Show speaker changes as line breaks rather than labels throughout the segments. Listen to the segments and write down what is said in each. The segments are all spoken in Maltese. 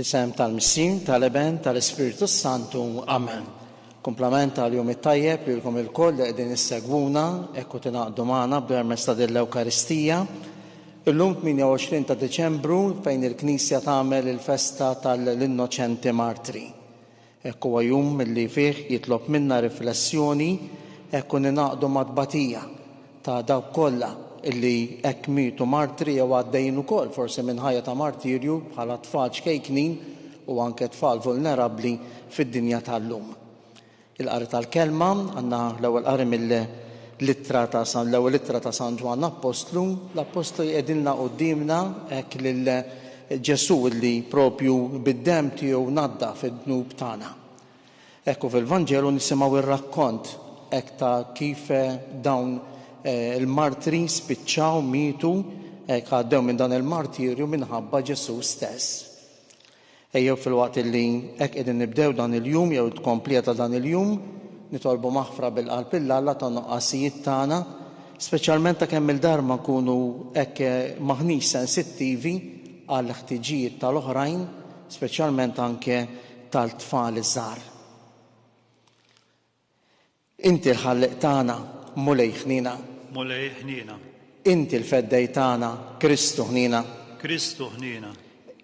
Fl-isem tal-Missier, tal-Iben, tal-Ispirtu s-Santu. Amen. Kumplament tal-jum it-tajjeb lilkom ilkoll li qegħdin issegwuna hekk u tingħaqdu magħna b'permezz ta' din l-Ewkaristija. Illum 28 ta' Diċembru fejn il-Knisja tagħmel il-festa tal-Innoċenti Martri. Hekk huwa jum li fih jitlob minna riflessjoni hekk u ningħaqdu mat-tbatija ta' dawk kollha li hekk mietu martri jew għaddejjin ukoll forsi minn ħajja ta' martirju bħala tfal ċkejknin u anke tfal vulnerabbli fid-dinja tal-lum. Il-qari tal-Kelma, għandna l-ewwel qari mill-ittra ta' San l-ewwel ittra ta' San Ġwann Appostlu, l-Appostlu jqegħdilna quddiemna hekk lil Ġesù li propju bid-demm tiegħu naddaf id-dnub tagħna. Hekk u fil-Vanġelu nisimgħu r-rakkont hekk ta' kif dawn il-martri spiċċaw mietu hekk għaddew minn dan il-martirju minħabba Ġesù stess. Ejjew filwaqt illi hekk qegħdin nibdew dan il-jum jew it-tkomplija ta' dan il-jum, nitolbu maħfra bil-qalb lil Alla tan-nuqqasijiet tagħna, speċjalment ta' kemm-il darba nkunu hekk m'aħniex sensittivi għall-ħtiġijiet tal-oħrajn, speċjalment anke tal-tfal iż-żgħar. Inti l-Ħallieq tagħna, Mulej ħniena.
Mulej ħniena.
Inti l-Feddej tagħna, Kristu ħniena.
Kristu ħniena.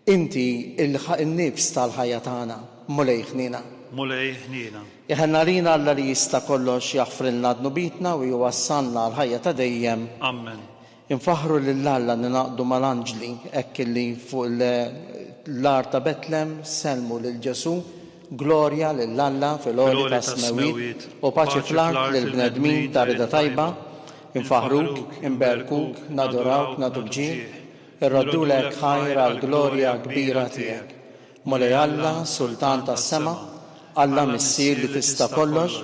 Inti n-nifs tal-ħajja tagħna, Mulej ħniena.
Mulej ħniena.
Iħenn għalina Alla li jista' kollox jaħfrilna dnubietna u jwassalna għall-ħajja ta' dejjem.
Ammen.
Infaħħru lil Alla ningħaqdu mal-anġli hekk illi fuq l-għar ta' Betlem sellmu lil Ġesù, Glorja lil Alla fil-għoli tas-smewwiet u paċi fl-art lill-bnedmin ta' rieda tajba. Infaħħruk, inberkuk, nadurawk, nagħtuk ġieħ, irroddulek ħajr għall-glorja kbira tiegħek. Mulej Alla, Sultan tas-sema, Alla Missier li tista' kollox,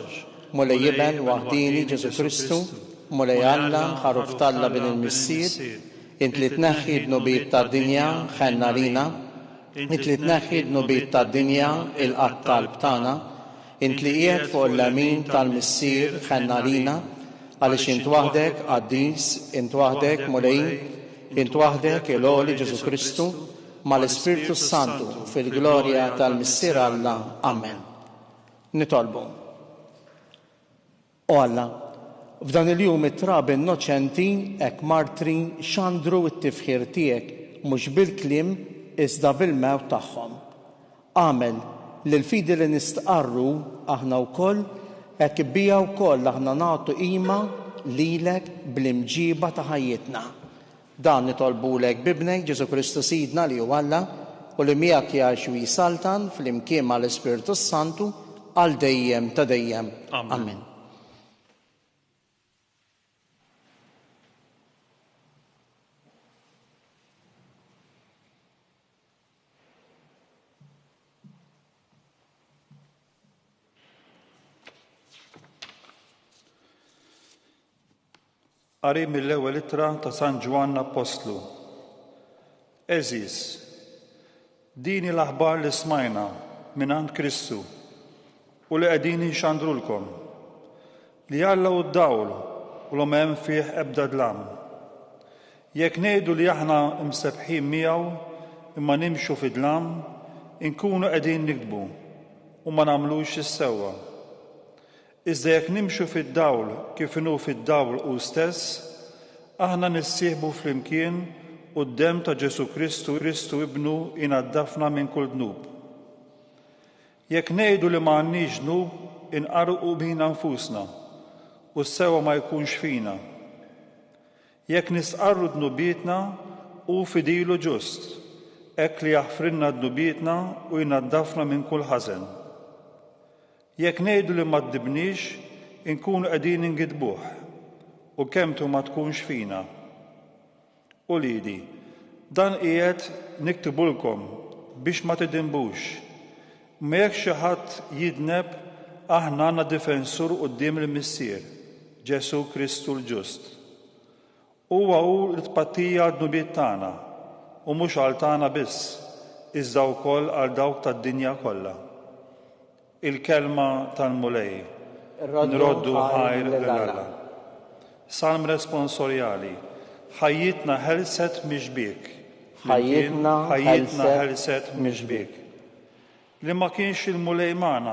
Mulej Iben waħdieni Ġesù Kristu, Mulej Alla, Ħaruf t'Alla Bin il-Missier, int li tneħħi d-dnubiet tad-dinja, ħenn għalina, int li tneħħi d-dnubiet tad-dinja, ilqa' t-talb tagħna, int li qiegħed fuq il-lemin tal-Missier, ħenn għalina, għaliex int waħdek qaddis, int waħdek Mulej, int waħdek il-għoli Ġesù Kristu, mal-Ispirtu s-Santu, fil-glorja tal-Missier Alla. Amen. Nitolbu. O Alla, f'dan il-jum it-trabi innoċenti hekk martri xandru t-tifħir tiegħek mhux bil-kliem iżda bil-mewt tagħhom. Agħmel li l-fidi li nistqarru aħna wkoll hekk biha wkoll aħna nagħtu qima lilek bl-imġiba ta' ħajjitna. Dan nitolbulek b'Ibnek, Ġesù Kristu Sidna li hu Alla, u li miegħek jgħix u jsaltan flimkien mal-Ispirtu s-Santu għal dejjem ta' dejjem. Amen.
Qari mill-ewwel ittra ta' San Ġwann Appostlu. Għeżież, din hi l-aħbar li smajna mingħand Kristu u li qegħdin inxandrulkom, li Alla hu d-dawl u li ma hemm fih ebda dlam. Jekk ngħidu li aħna msebbħin miegħu imma nimxu fid-dlam, inkunu qegħdin nigdbu u ma nagħmlux is-sewwa. Iżda jekk nimxu fid-dawl kif inhu fid-dawl hu stess, aħna nissieħbu flimkien u d-demm ta' Ġesù Kristu, Kristu Ibnu, jnaddafna minn kull dnub. Jekk ngħidu li ma għandniex dnub, inqarrqu bina nfusna, u s-sewwa ma jkunx fina. Jekk nistqarru dnubietna, hu fidil u ġust, hekk li jaħfrilna dnubietna u jnaddafna minn kull ħażen. Jekk ngħidu li ma dnibniex, inkunu qegħdin ingidbuh, u kelmtu ma tkunx fina. Uliedi, dan qiegħed niktibulkom biex ma tidinbux. Imma jekk xi ħadd jidneb, aħna għandna difensur quddiem il-Missier, Ġesù Kristu l-ġust. Huwa hu li tpattija għad-dnubiet tagħna, u mhux għal tagħna biss, iżda wkoll għal dawk tad-dinja kollha. Il-Kelma tal-Mulej.
Nroddu ħajr lil Alla.
Salm responsorjali. Ħajjitna ħelset mix-xbiek.
Ħajjitna ħelset mix-xbiek.
Li ma kienx il-Mulej magħna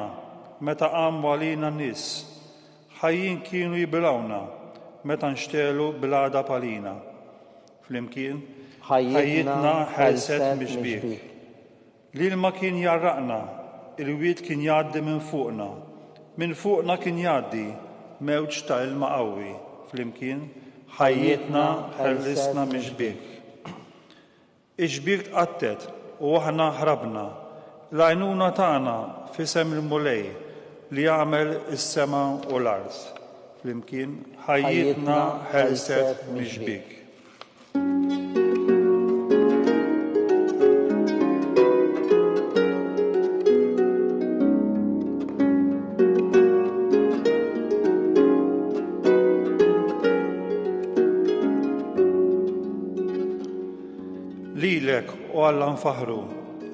meta qamu għalina n-nies, ħajjin kienu jibilgħuna meta nxtegħlu bil-għadab għalina. Flimkien, ħajjitna ħelset mix-xbiek. L-ilma kien jgħarraqna, il-wied kien jgħaddi minn fuqna, minn fuqna kien jgħaddi mewġ ta' ilma qawwi. Flimkien, ħajjitna ħellisna mix-xbiek. Ix-xbiek tqattgħet u aħna ħrabna. L-għajnuna tagħna f'isem il-Mulej li għamel is-sema u l-art. Flimkien, ħajjitna ħelset mix-xbiek. Lilek, o Alla nfaħħru,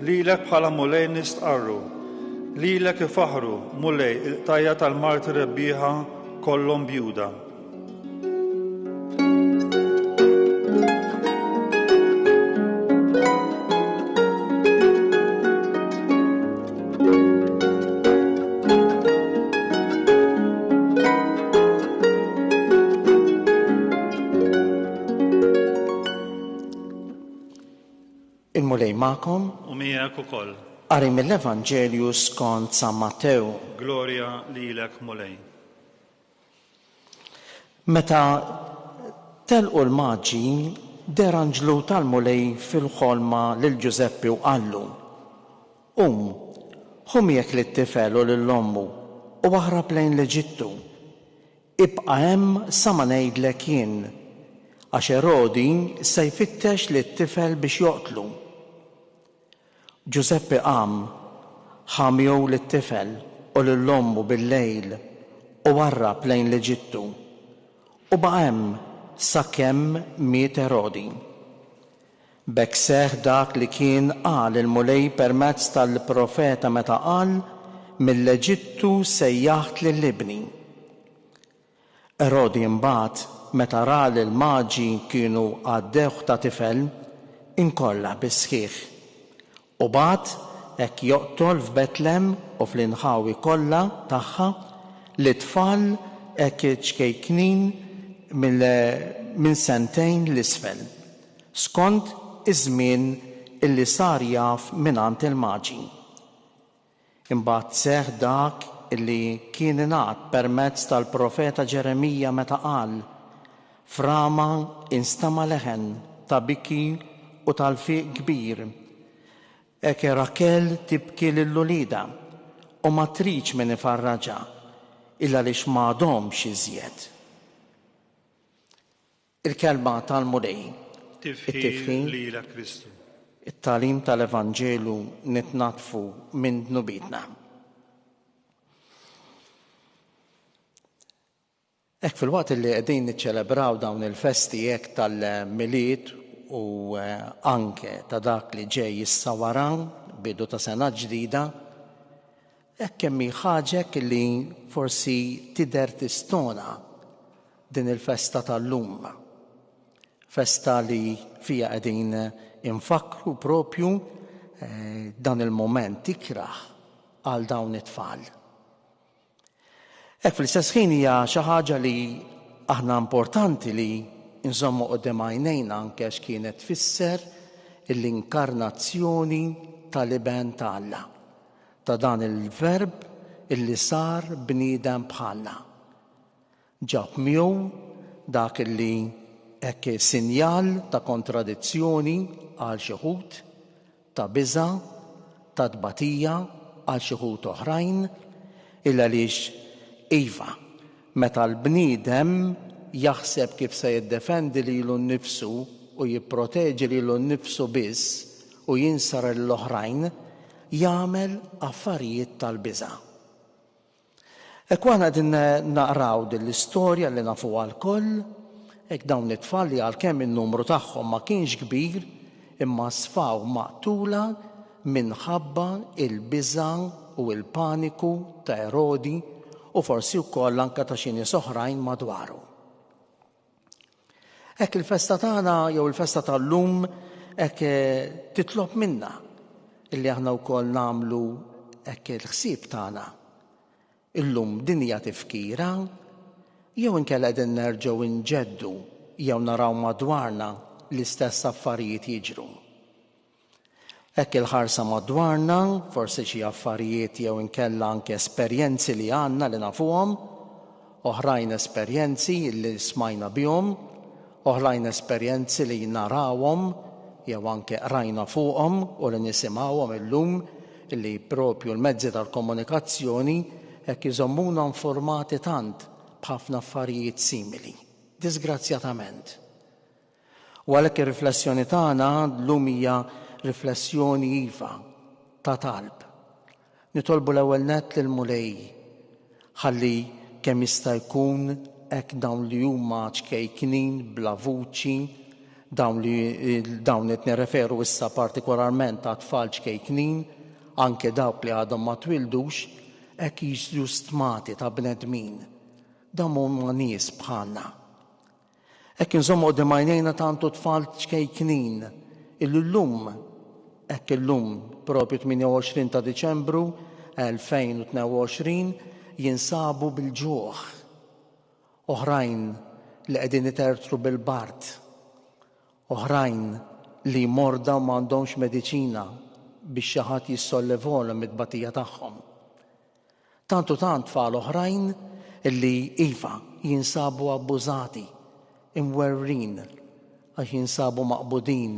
lilek bħala Mulej nistqarru. Lilek ifaħħru, Mulej, il-qtajja' tal-martri rebbieħa kollhom bjuda.
Il-Mulej magħkom.
U miegħek ukoll.
Qari mill-Evanġelju skont San Mattew.
Glorja lilek Mulej.
Meta telqu l-Maġi, deher anġlu tal-Mulej fil-ħolma lil Ġużeppi u qallu, Qum, ħu miegħek lit-tifel u lil ommu u aħrab lejn l-Eġittu. Ibqa' hemm sa ma ngħidlek jien, għax Erodi se jfittex lit-tifel biex joqtlu. Ġużeppi qam, ħa miegħu lit-tifel u lil ommu billejl u warrab lejn l-Eġittu, u baqa' hemm sakemm miet Erodi. B'hekk seħħ dak li kien qal il-Mulej permezz tal-profeta meta qal, Mill-Eġittu sejjaħt lil ibni. Erodi imbagħad, meta ra li l-Maġi kienu għaddewh ta' tifel, inkorla bis-sħiħ. U bagħat hekk joqtol f'Betlem u fl-inħawi kollha tagħha lit-tfal hekk ċkejknin minn sentejn 'l isfel, skont iż-żmien illi sar jaf mingħand il-Maġi. Imbagħad seħħ dak li kien ingħad permezz tal-profeta Ġeremija meta qal, F'Rama instama' leħen ta' biki u ta' lfiq kbir, hekk Rakel tibki lil uliedha u ma tridx min ifarraġha, il-għaliex m'għadhomx iżjed. Il-Kelma tal-Mulej.
It-tifħir lilek Kristu.
It-tagħlim tal-Evanġelu nitnaddfu minn dnubietna. Hekk filwaqt li qegħdin niċċelebraw dawn il-festi hekk tal-Milied u eh, anke ta' dak li ġej issa wara bidu ta' sena ġdida, hekk kemm hi ħaġa li forsi tidher tistona din il-festa tal-lum. Festa li fija qegħdin infakkru propju eh, dan il-moment ikrah għal dawn it-tfal. Hekk fl-istess ħin hija xi ħaġa li aħna importanti li nżommu qudiem għajnejna anke x'kienet tfisser l-inkarnazzjoni tal-Iben ta' Alla, ta' dan il-Verb illi sar bniedem bħalna. Ġab miegħu dak li hekk sinjal ta' kontradizzjoni għal xi wħud, ta' biża', ta' tbatija għal xi wħud oħrajn, il għaliex iva, meta l-bniedem jaħseb kif se jiddefendi lilu nnifsu u jipproteġi lilu nnifsu biss u jinsa lill-oħrajn, jagħmel affarijiet tal-biża'. Hekk aħna qegħdin naqraw din l-istorja li nafuha lkoll, hekk dawn it-tfal li għalkemm in-numru tagħhom ma kienx kbir imma sfaw maqtula minħabba l-biża' u l-paniku ta' Erodi u forsi wkoll anke ta' xi nies oħrajn madwaru. Hekk il-festa tagħna jew il-festa tal-lum hekk eh, titlob minna illi aħna wkoll nagħmlu hekk il-ħsieb tagħna. Illum din hija tifkira jew inkella qegħdin nerġgħu nġeddu jew naraw madwarna l-istess affarijiet jiġru. Hekk il-ħarsa madwarna, forsi xi affarijiet jew inkella anke esperjenzi li għandna li nafuhom, oħrajn esperjenzi li smajna bihom, oħrajn esperjenzi li narawhom jew anke qrajna fuqhom u li nisimgħuhom illum li propju l-mezzi tal-komunikazzjoni hekk iżommuna informati tant b'ħafna affarijiet simili. Disgrazzjatament. U għalhekk ir-riflessjoni tagħna llum hija riflessjoni iva ta' talb. Nitolbu l-ewwel nett lill-Mulej ħalli kemm jista' jkun hekk dawn li huma ċkejknin bla vuċi, dawn li dawn qed nirreferu issa partikolarment għat-tfal ċkejknin, anke dawk li għadhom ma twildux, hekk jiġu stmati ta' bnedmin. Dawn huma nies bħalna. Hekk inżommu quddiem għajnejna tantu tfal ċkejknin illi llum, hekk illum propju 28 ta' Diċembru 2022 jinsabu bil-ġuħ. Oħrajn li qegħdin itertru bil-bard. Oħrajn li morda u m'għandhomx mediċina biex xi ħadd jissollevolhom mit-tbatija tagħhom. Tant u tant tfal oħrajn li, iva, jinsabu abbużati, imwerwrin għax jinsabu maqbudin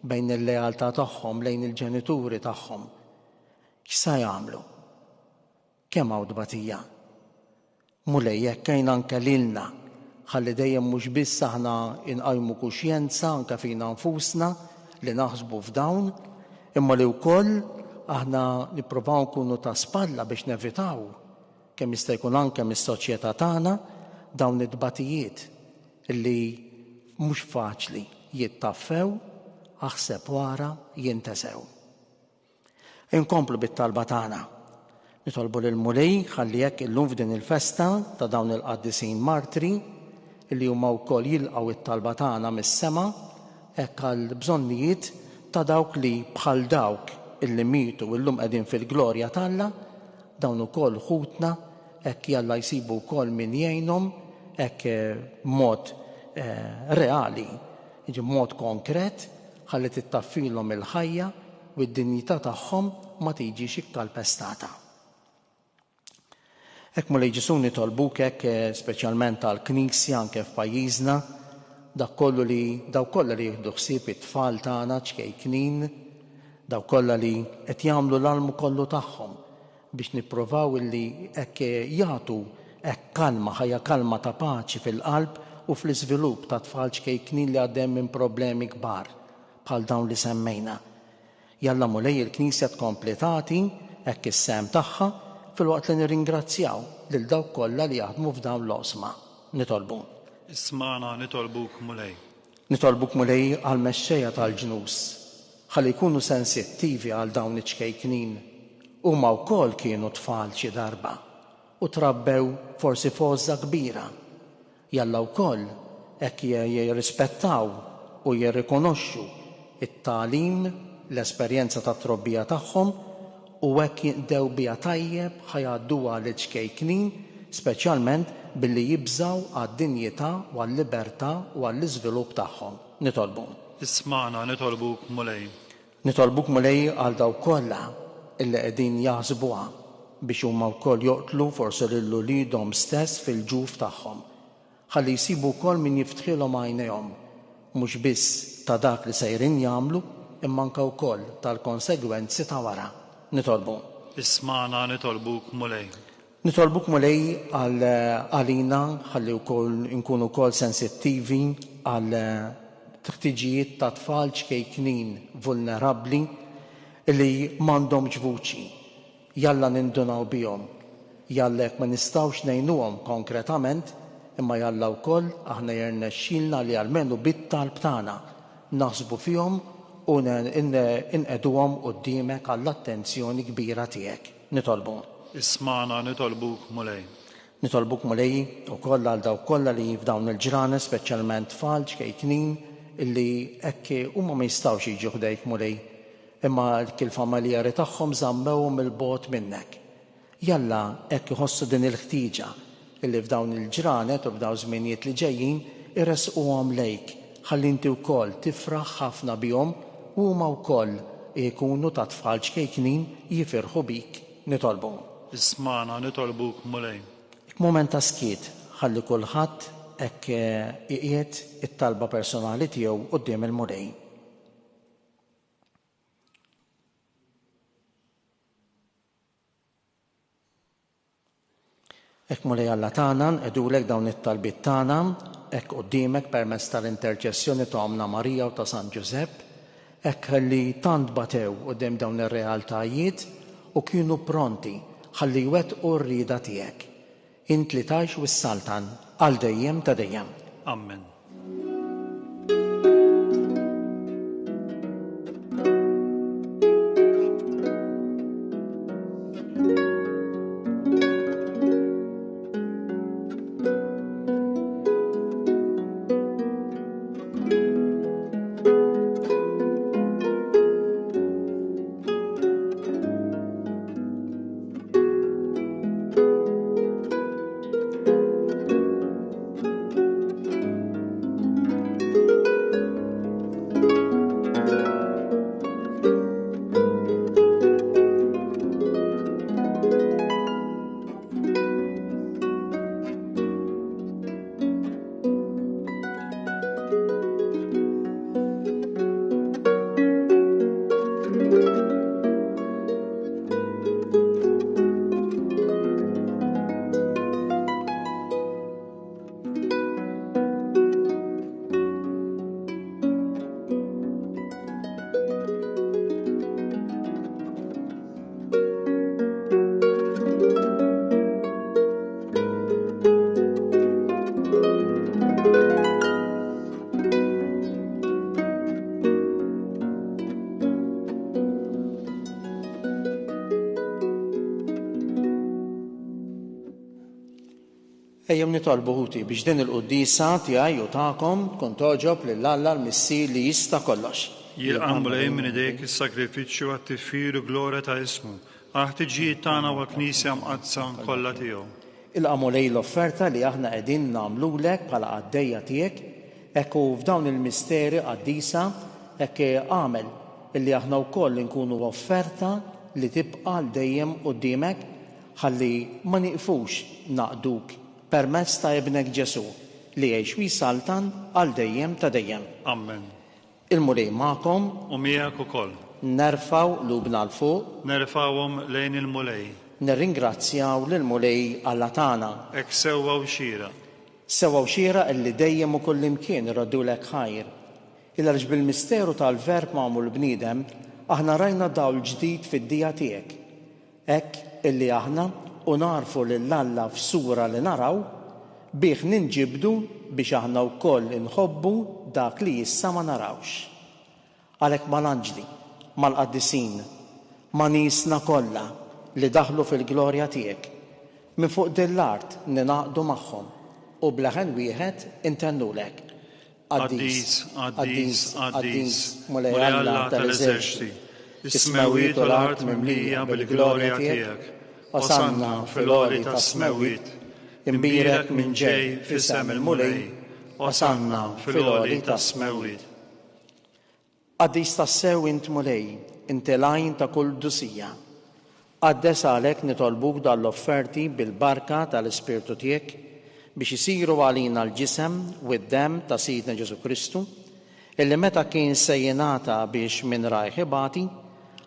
bejn il-lealtà tagħhom lejn il-ġenituri tagħhom. X'sa jagħmlu? Kemm hawn tbatija? Mulej, hekk għin anke lilna ħalli dejjem mhux biss aħna nqajmu kuxjenza anke fina nfusna li naħsbu f'dawn, imma li wkoll aħna nippruvaw nkunu ta' spalla biex nevitaw kemm jista' jkun anke mis-soċjetà tagħna dawn it-tbatijiet li mhux faċli jittaffew, aħseb wara jintesew. Inkomplu bit-talba tagħna. Nitolbu lill-Mulej ħalli hekk illum f'din il-festa ta' dawn il-qaddisin martri li huma wkoll jilqgħu t-talba tagħna mis-sema hekk għall-bżonnijiet ta' dawk li bħal dawk illi mietu u llum qegħdin fil-glorja t'Alla, dawn ukoll ħutna hekk jalla jsibu wkoll min jgħinhom hekk b'mod reali, jiġi b'mod konkret ħalli tittaffilhom il-ħajja u d-dinjità tagħhom ma tiġix ikkalpestata. Hekk Mulej Ġesù nitolbuk hekk speċjalment għall-Knisja anke f'pajjiżna, dak kollu li dawk kollha li jieħdu ħsieb it-tfal tagħna ċkejknin, dawk kollha li qed jagħmlu l-almu kollu tagħhom biex nipprovaw illi hekk jagħtu hekk kalma, ħajja kalma ta' paċi fil-qalb u fl-iżvilupp ta' tfal ċkejknin li għaddejjin minn problemi kbar bħal dawn li semmejna. Jalla Mulej il-Knisja tkompli tagħti hekk is-sehem tagħha filwaqt li nirringrazzjaw lil dawk kollha li jaħdmu f'dawn l-oqsma. Nitolbu.
Ismagħna nitolbuk Mulej.
Nitolbuk Mulej għall-mexxejja tal-ġnus ħalli jkunu sensittivi għal dawn iċ-ċkejknin. Huma wkoll kienu tfal xi darba u trabbew forsi f'għożża kbira. Jalla wkoll hekk jirrispettaw u jirrikonoxxu t-tagħlim, l-esperjenza tat-trobbija tagħhom u hekk jinqdew biha tajjeb ħa jgħadduha lill-ċkejknin, speċjalment billi jibżgħu għad-dinjità u għal-libertà u għall-iżvilupp tagħhom. Nitolbu.
Ismagħna, nitolbuk, Mulej.
Nitolbuk, Mulej, għal dawk kollha illi qegħdin jaħsbuha biex huma wkoll joqtlu forsi lil uliedhom stess fil-ġuf tagħhom. Ħalli jsibu wkoll min jiftħilhom għajnejhom, mhux biss ta' dak li sejrin jagħmlu, imma anke wkoll tal-konsegwenzi ta' wara. Nitolbu.
Ismagħna, nitolbuk, Mulej.
Nitolbuk Mulej għal għalina ħalli wkoll inkunu wkoll sensittivi għal ħtiġijiet ta' tfal ċkejknin vulnerabbli li m'għandhomx vuċi. Jalla nindunaw bihom. Jalla jekk ma nistgħux ngħinuhom konkretament, imma jalla wkoll aħna jirnexxilna li almenu bit-talb tagħna naħsbu fihom u nqegħduhom quddiemek għall-attenzjoni kbira tiegħek. Nitolbu.
Ismagħna nitolbuk, Mulej.
Nitolbuk, Mulej, ukoll għal dawk kollha li f'dawn il-ġranet, speċjalment tfal ċkejknin, illi hekk huma ma jistgħux jiġu ħdejk, Mulej. Imma il-familjari tagħhom żammewhom 'il bogħod minnek. Jalla hekk iħossu din il-ħtieġa illi f'dawn il-ġranet u f'dawn żminijiet li ġejjin iressquhom lejk ħalli inti wkoll tifraħ ħafna bihom u huma wkoll ikunu ta' tfal ċkejknin jifirħu bik. Nitolbu.
Ismagħna nitolbuk Mulej.
Mument ta' skiet ħalli kulħadd hekk iqiegħed it-talba personali tiegħu quddiem il-Mulej. Hekk Mulej Alla tagħna nqegħdulek dawn it-talbiet tagħna hekk quddiemek permezz tal-interċessjoni ta' Ommna Marija u ta' San Ġużepp, hekk li tant batew quddiem dawn ir-realtajiet u kienu pronti ħalli jwettqu r-rieda tiegħek. Int li tgħix u ssaltan għal dejjem ta' dejjem.
Ammen.
Ejjew nitolbu ħuti biex din il-quddiesa tiegħi u tagħkom tkun togħġob lil Alla l-Missier li jista' kollox.
Jilqa' Mulej minn idejk is-sagrifiċċju għat-tifħir u glorja ta' ismu, għall-ħtiġijiet tagħna u għall-Knisja Mqaddsa kollha tiegħu.
Ilqa' Mulej l-offerta li aħna qegħdin nagħmlulek bħala qaddejja tiegħek, hekk u f'dawn il-misteri qaddisa hekk agħmel illi aħna wkoll inkunu offerta li tibqa' għal dejjem quddiemek Ħalli ma nieqfux naqduk permezz ta' Ibnek Ġesù, li jgħix u jsaltan għal dejjem ta' dejjem.
Ammen.
Il-Mulej magħkom.
U miegħek ukoll.
Nerfgħu qlubna 'l fuq.
Nerfgħuhom lejn il-Mulej.
Nirringrazzjaw lill-Mulej Alla tagħna.
Hekk sewwa u xieraq.
Sewwa u xieraq illi dejjem u kullimkien irroddulek ħajr. Il għaliex bil-misteru tal-Verb magħmul bniedem, aħna rajna dawl ġdid fid-dija tiegħek. Hekk illi aħna, u nagħrfu lil Alla f'sura li naraw, bih ninġibdu biex aħna wkoll inħobbu dak li issa ma narawx. Għalhekk mal-anġli, mal-qaddisin, ma' niesna kollha li daħlu fil-glorja tiegħek, minn fuq din l-art ningħaqdu magħhom u b'leħen wieħed intennulek,
Qaddis, qaddis, qaddis, Mulej Alla tal-eżerċti, is-smewwiet u l-art mimlija bil-glorja tiegħek. Osanna fil-għoli tas-smewwiet. Imbierek min ġej f'isem il-Mulej, Osanna fil-għoli tas-smewwiet.
Qaddis tassew int Mulej, inti l-għajn ta' kull qdusija. Qaddes għalhekk nitolbuk dan l-offerti bil-barka tal-Ispirtu tiegħek biex isiru għalina l-ġisem u d-demm ta' Sidna Ġesù Kristu, illi meta kien se jingħata biex minn rajh ibati,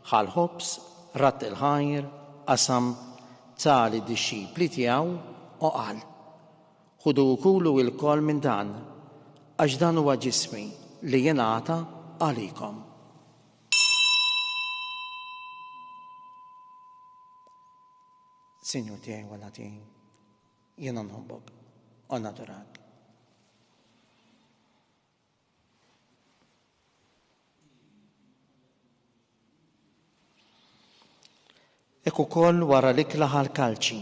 ħa l-ħobż, radd il-ħajr, qasam, ta lid-dixxipli tiegħu u qal, Ħudu u kulu ilkoll minn dan, għax dan huwa ġismi li jingħata għalikom. Sinjur tiegħi u Alla tiegħi, jiena nħobbok u nadurak. Hekk ukoll wara l-ikla ħa l-kalċi,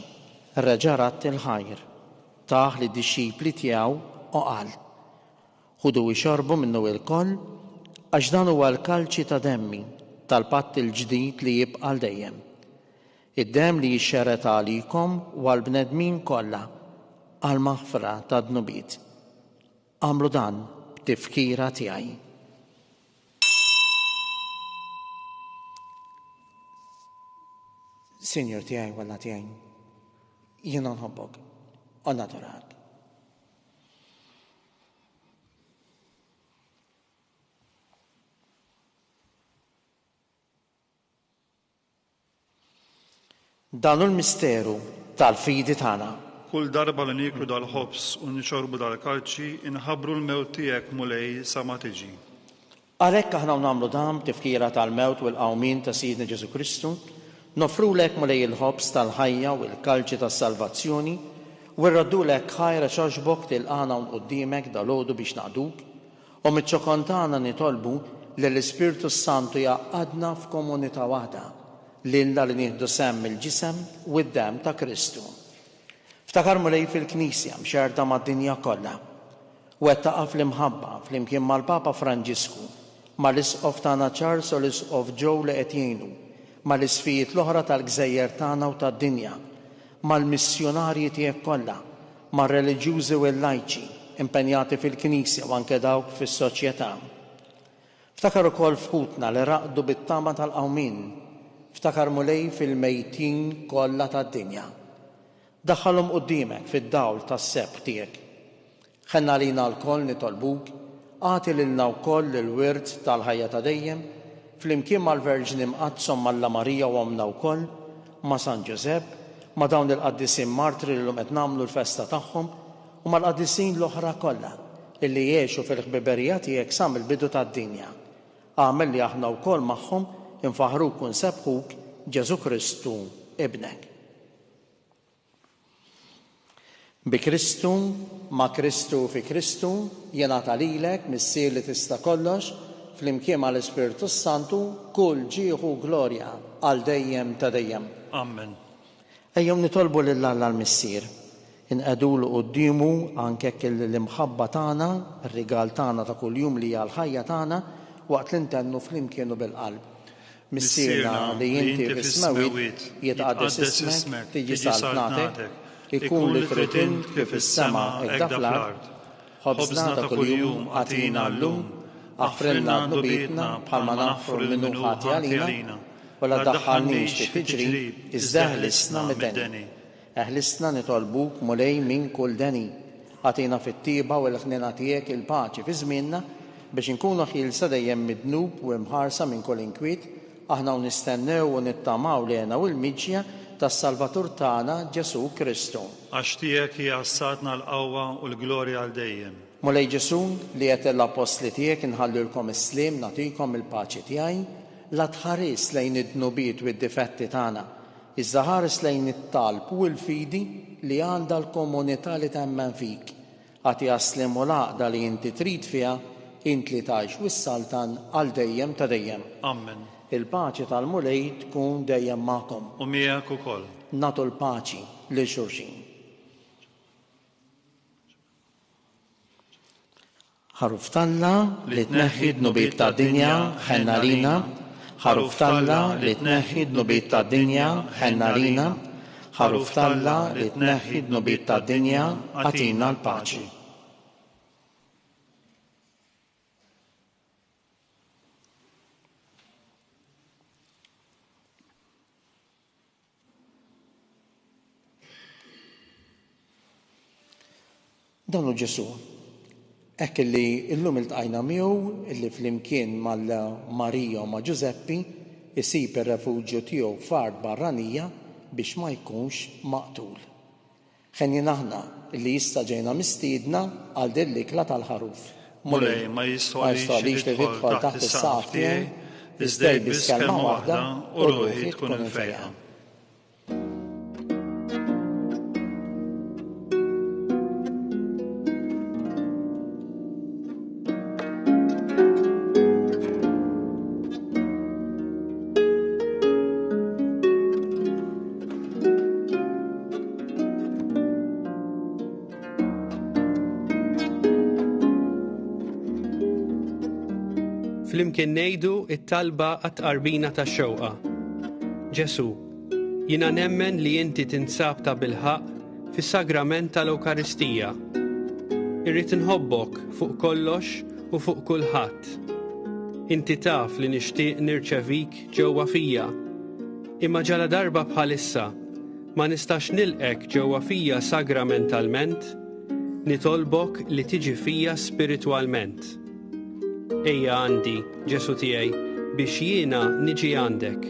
reġa' radd il-ħajr, tah lid-dixxipli tiegħu u qal, Ħudu u ixorbu minnu ilkoll, għax dan huwa l-kalċi ta' demmi, tal-patt il-ġdid li jibqa' għal dejjem. Id-demm li jixxerred għalikom u għall-bnedmin kollha għall-maħfra tad-dnubiet. Agħmlu dan b'tifkira tiegħi. Sinjur tiegħi u Alla tiegħi, jiena nħobbok u nadurak. Dan hu l-misteru tal-fidi tagħna.
Kull darba li nieklu dal-ħobż u nixorbu dal-kalċi, inħabbru l-mewt tiegħek, Mulej, sa ma tiġi.
Għalhekk aħna u nagħmlu dan b'tifkira tal-mewt u l-qawmien ta' Sidna Ġesù Kristu, noffrulek, Mulej, il-ħobż tal-ħajja u l-kalċi tas-salvazzjoni, u rroddulek ħajr għax għoġbok tilqagħna hawn quddiemek dalgħodu biex naqduk, U miċ-ċokon tagħna nitolbu li l-Ispirtu s-Santu jgħaqqadna f'komunità waħda, lilna li nieħdu sehem mill-Ġisem u d-Demm ta' Kristu. Ftakar Mulej fil-Knisja mxerrda mad-dinja kollha. Wettaqha fl-imħabba flimkien mal-Papa Franġisku, mal-Isqof tagħna Charles u l-Isqof Joe li qed jgħinu, mal-Isqfijiet l-oħra tal-gżejjer tagħna u tad-dinja, mal-missjunarji tiegħek kollha, mar-reliġjużi u l-lajċi impenjati fil-Knisja u anke dawk fis-soċjetà. Ftakar ukoll f'ħutna li raqdu bit-tama tal-qawmien. Ftakar Mulej fil-mejtin kollha tad-dinja. Daħħalhom quddiemek fid-dawl tas-sebħ tiegħek. Ħenn għalina lkoll nitolbuk, agħti lilna wkoll il-wirt tal-ħajja ta' dejjem, flimkien mal-Verġni Mqaddsa Omm Alla Marija u Ommna wkoll, ma' San Ġużepp, ma' dawn il-qaddisin martri li llum qed nagħmlu l-festa tagħhom, u mal-qaddisin l-oħra kollha illi għexu fil-ħbiberija tiegħek sa mill-bidu tad-dinja. Agħmel li aħna wkoll magħhom infaħħruk u nsebbħuk, Ġesù Kristu, Ibnek. Bi Kristu, ma' Kristu u fi Kristu, jingħata lilek, Missier li tista' kollox, flimkien mal-Ispirtu s-Santu, kull ġieħ u glorja għal dejjem ta' dejjem.
Amen.
Ejjew nitolbu lil Alla l-Missier. Inqegħdulu quddiemu anke hekk l-imħabba tagħna, ir-rigal tagħna ta' kuljum li hija l-ħajja tagħna, waqt li ntennu flimkien u bil-qalb. Missierna li inti fis-smewwiet, jitqaddes ismek, tiġi saltnatek, ikun li trid int kif fis-sema hekk fl-art. Ħobżna ta' kuljum agħtina llum, aħfrilna dnubietna bħalma naħfru lil min hu ħati għalina, u la ddaħħalniex fit-tiġrib, iżda eħlisna mid-deni. Eħlisna nitolbuk, Mulej, minn kull deni. Agħtina fit-tjieba u l-ħniena tiegħek il-paċi fi żmienna, biex inkunu ħielsa dejjem mid-dnub u imħarsa minn kull inkwiet, aħna u nistennew u nittamaw l-hena u l-miġja tas-Salvatur tagħna, Ġesù Kristu.
Għax tiegħek hija s-saltna, l-qawwa u l-glorja għal dejjem.
Mulej Ġesù, li għedt lill-appostli tiegħek, Inħallilkom is-sliem, nagħtikom il-paċi tiegħi, la tħares lejn id-dnubiet u d-difetti tagħna, Iżda ħares lejn it-talb u l-fidi li għandha l-komunità li temmen fik. Agħtiha s-sliem u l-għaqda li inti trid fiha, int li tgħix u ssaltan għal dejjem ta' dejjem.
Ammen.
Il-paċi tal-Mulej tkun dejjem magħkom.
U miegħek ukoll.
Nagħtu l-paċi lil xulxin. Ħaruf t'Alla li tneħħi d-dnubiet tad-dinja, ħenn għalina. Ħaruf t'Alla li tneħħi d-dnubiet tad-dinja, ħenn għalina. Ħaruf t'Alla li tneħħi d-dnubiet tad-dinja, agħtina l-paċi. Dan hu Ġesù. Hekk illi llum iltqajna miegħu illi flimkien mal-Marija u ma' Ġużeppi isib ir-refuġju tiegħu f'art barranija biex ma jkunx maqtul. Ħenjin aħna illi issa ġejna mistiedna għal din l-ikla tal-ħaruf.
Mulej, ma jistħoqlix li tidħol taħt is-saqaf tiegħi, iżda għid biss kelma waħda u ruħi tkun imfejqa.
Flimkien ngħidu t-talba għat-tqarbina tax-xewqa. Ġesù, jiena nemmen li inti tinsab tabilħaqq fis-sagrament tal-Ewkaristija. Irrid inħobbok fuq kollox u fuq kulħadd. Inti taf li nixtieq nirċevik ġewwa fija. Imma ġaladarba bħalissa ma nistax nilqgħek ġewwa fija sagramentalment, nitolbok li tiġi fija spiritwalment. Ejja għandi, Ġesù tiegħi, biex jiena niġi għandek.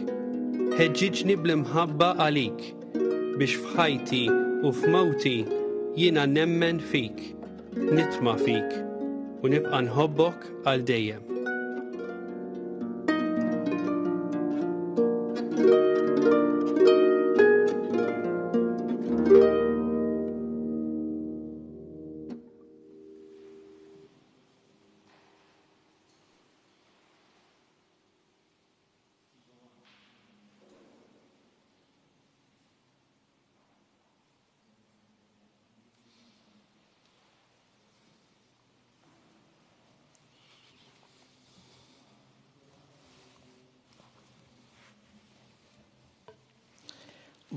Ħeġġiġni bl-imħabba għalik, biex f'ħajti u f'mewti jiena nemmen fik, nitma' fik, u nibqa' nħobbok għal dejjem.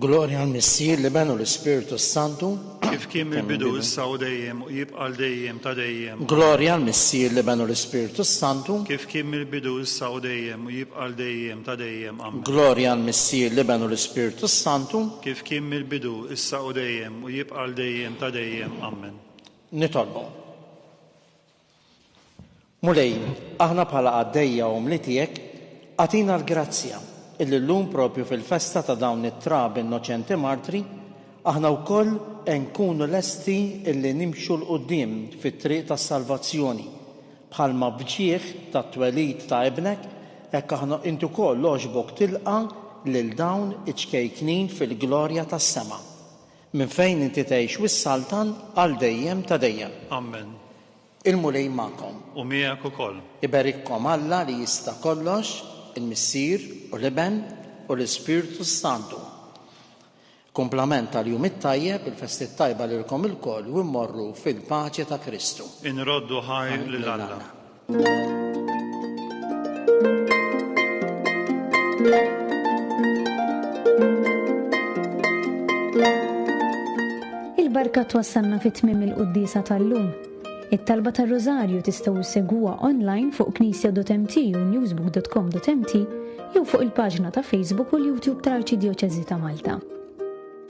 Glorja għal Missier l-Iben u l-Ispirtu Santu.
Kif kien mill-bidu issa u dejjem u jibqa' għal dejjem ta' dejjem.
Glorja għal Missier l-Iben u l-Ispirtu Santu.
Kif kien mill-bidu issa u dejjem u jibqa' għal dejjem ta' dejjem. Amen.
Glorja għal Missier l-Iben u l-Ispirtu Santu.
Kif kien mill-bidu issa u dejjem u jibqa' għal dejjem ta' dejjem. Amen.
Nitolbu. Mulej, aħna bħala qaddejja umli tiegħek, agħtina l-grazzja illi llum propju fil-festa ta' dawn it-trabi innoċenti martri, aħna wkoll nkunu lesti illi nimxu 'l quddiem fit-triq tas-salvazzjoni, bħalma b'ġieħ tat-twelid ta' Ibnek, hekk aħna int ukoll għoġbok tilqa' lil dawn iċ-ċkejknin fil-glorja tas-sema, minn fejn inti tgħix u ssaltan għal dejjem ta' dejjem.
Amen.
Il-Mulej magħkom.
U miegħek ukoll.
Iberikkom Alla li jista' kollox, il-Missier u l-Iben u l-Ispirtu s-Santu. Kumplament tal-jum it-tajjeb, il-festi t-tajba lilkom ilkoll u immorru fil-paċi ta' Kristu.
Inroddu ħajr lil Alla.
Il-barka twassalna fi tmiem il-quddiesa tal-lum. It-talba tar-Rużarju tistgħu ssegwuha online fuq knisja.mt u newsbook.com.mt jew fuq il-paġna ta' Facebook u l-YouTube tal-Arċidjoċeżi ta' Malta.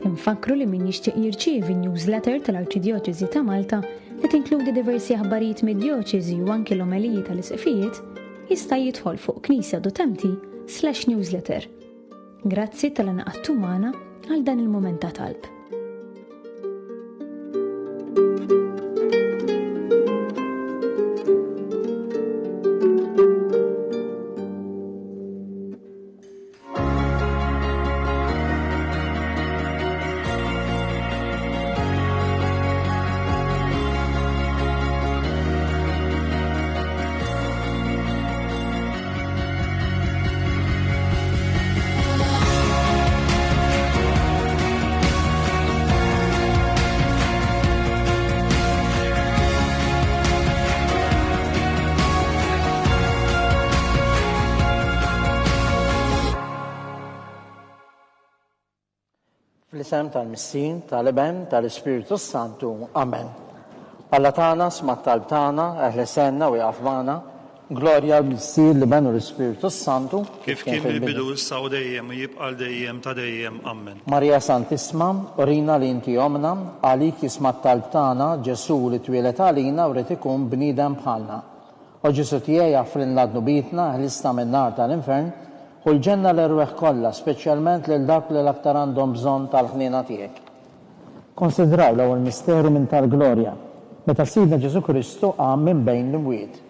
Infakkru li min jixtieq jirċievi newsletter tal-Arċidjoċeżi ta' Malta li tinkludi diversi aħbarijiet mid-djoċeżi u anki l-omeliji tal-isqfijiet, jista' jidħol fuq knisja.mt/newsletter. Grazzi talli ngħaqadtu magħna għal dan il-mument ta' talb.
Fl-isem tal-Missier, tal-Iben, tal-Ispirtu s-Santu. Amen. Alla tagħna, sma' t-talb tagħna, eħlesenna u ieqaf magħna. Glorja l-Missier, l-Iben u l-Ispirtu s-Santu.
Kif kien fil-bidu, issa u dejjem, u jibqa' għal dejjem ta' dejjem. Amen.
Marija Santissma, urina li inti ommna, għalik jisma' t-talb tagħna, Ġesù li twieled għalina u ried ikun bniedem bħalna. O Ġesù tiegħi aħfrilna dnubietna, eħlisna min-nar tal-infern, ħu l-ġenna l-erwieħ kollha, speċjalment lil dawk li l-aktar għandhom bżonn tal-ħniena tiegħek. Konsidraw l-ewwel misteru minn tal-glorja, meta Sidna Ġesù Kristu qam minn bejn l-imwiet.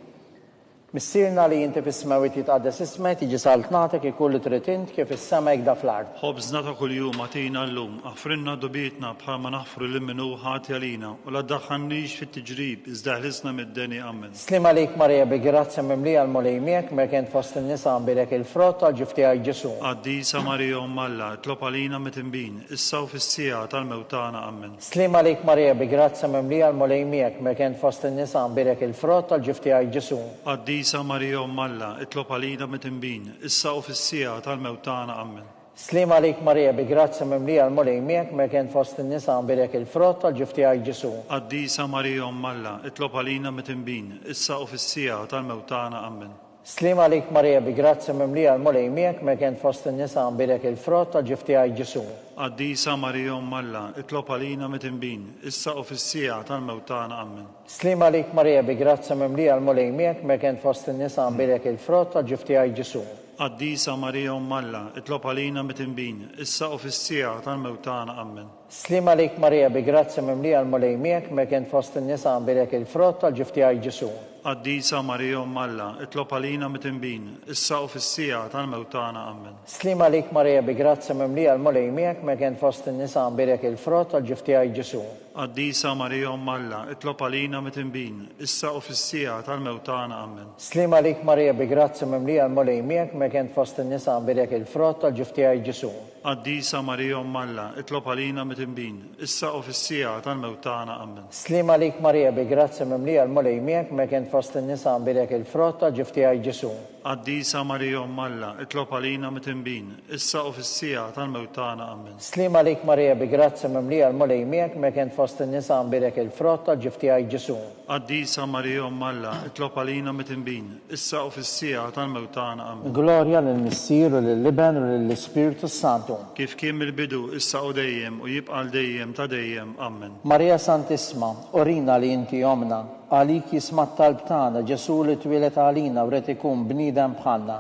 Missierna li inti fis-smewwiet jitqaddes ismek, tiġi saltnatek, ikun li trid int, kif fis-sema hekk da fl-art.
Ħobżna ta' kuljum agħtina llum, aħfrilna dnubietna bħalma naħfru lil min hu ħati għalina, u la ddaħħalniex fit-tiġrib, iżda eħlisna mid-deni. Amen.
Sliem għalik Marija bi grazzja mimlija l-Mulej miegħek, mberk int fost in-nisa mbierek il-frott tal-ġuf tiegħek Ġesù.
Qaddisa Marija Omm Alla, itlob għalina midinbin, issa u fis-siegħa tal-mewt tagħna. Amen.
Sliem għalik Marija bi grazzja mimlija l-Mulej miegħek, mberk int fost in-nisa mbierek il-frott tal-ġuf tiegħek Ġesù.
Qaddisa. Qaddisa Marija Omm Alla, itlob għalina midinbin, issa u fis-siegħa tal-mewt tagħna. Ammen.
Sliem għalik Marija bi grazzja mimlija l-Mulej miegħek, mberken fost in-nisa mbierek il-frott tal-ġuf tiegħek Ġesù.
Qaddisa Marija Omm Alla, itlob għalina midinbin, issa u fis-siegħa tal-mewt tagħna. Ammen.
Sliem għalik Marija bi grazzja mimlija l-Mulej miegħek, mberken fost in-nisa mbierek il-frott tal-ġuf tiegħek Ġesù.
Qaddisa Marija Omm Alla, itlob għalina midinbin, issa u fis-siegħa tal-mewt tagħna. Ammen.
Sliem għalik Marija bi grazzja mimlija l-Mulej miegħek, mberken fost in-nisa mbierek il-frott tal-ġuf tiegħek Ġesù.
Qaddisa Marija Omm Alla, itlob għalina midinbin, issa u fis-siegħa tal-mewt tagħna. Ammen.
Sliem għalik Marija bi grazzja mimlija l-Mulej miegħek, mberken fost in-nisa mbierek il-frott tal-ġuf tiegħek Ġesù.
Qaddisa Marija Omm Alla, itlob għalina midinbin, issa u fis-siegħa tal-mewt tagħna. Ammen.
Sliem għalik Marija bi grazzja mimlija l-Mulej miegħek, mberken fost in-nisa mbierek il-frott tal-ġuf tiegħek Ġesù.
Qaddisa Marija Omm Alla, itlob għalina midinbin, issa u fis-siegħa tal-mewt tagħna. Ammen.
Sliem għalik Marija bi grazzja mimlija l-Mulej miegħek, mberken fost in-nisa mbierek il-frott tal-ġuf tiegħek Ġesù.
Qaddisa Marija Omm Alla, itlob għalina midinbin, issa u fis-siegħa tal-mewt tagħna. Ammen.
Sliem għalik Marija bi grazzja mimlija l-Mulej miegħek, mberken fost in-nisa mbierek il-frott tal-ġuf tiegħek Ġesù.
Qaddisa Marija Omm Alla, itlob għalina midinbin, issa u fis-siegħa tal-mewt tagħna. Ammen.
Sliem għalik Marija bi grazzja mimlija l-Mulej miegħek, mberken fost in-nisa mbierek il-frott tal-ġuf tiegħek Ġesù.
Qaddisa Marija Omm Alla, itlob għalina midinbin, issa u fis-siegħa tal-mewt tagħna. Ammen.
Glorja lill-Missier u lill-Iben u lill-Ispirtu s-Santu.
Kif kien mill-bidu, issa u dejjem, u jibqa' għal dejjem ta' dejjem. Ammen.
Marija Santissma, urina li inti Ommna, Għalik jisma' t-talb tagħna, Ġesù li twieled għalina u ried ikun bniedem bħalna.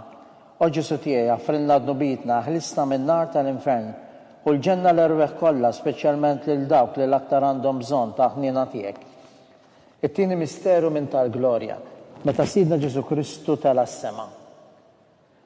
O Ġesù tiegħi, aħfrilna dnubietna, eħlisna min-nar tal-infern, u l-ġenna l-erwieħ kollha, speċjalment lil dawk li l-aktar għandhom bżonn tal-ħniena tiegħek. It-tieni misteru minn tal-glorja, meta Sidna Ġesù Kristu tela' s-sema.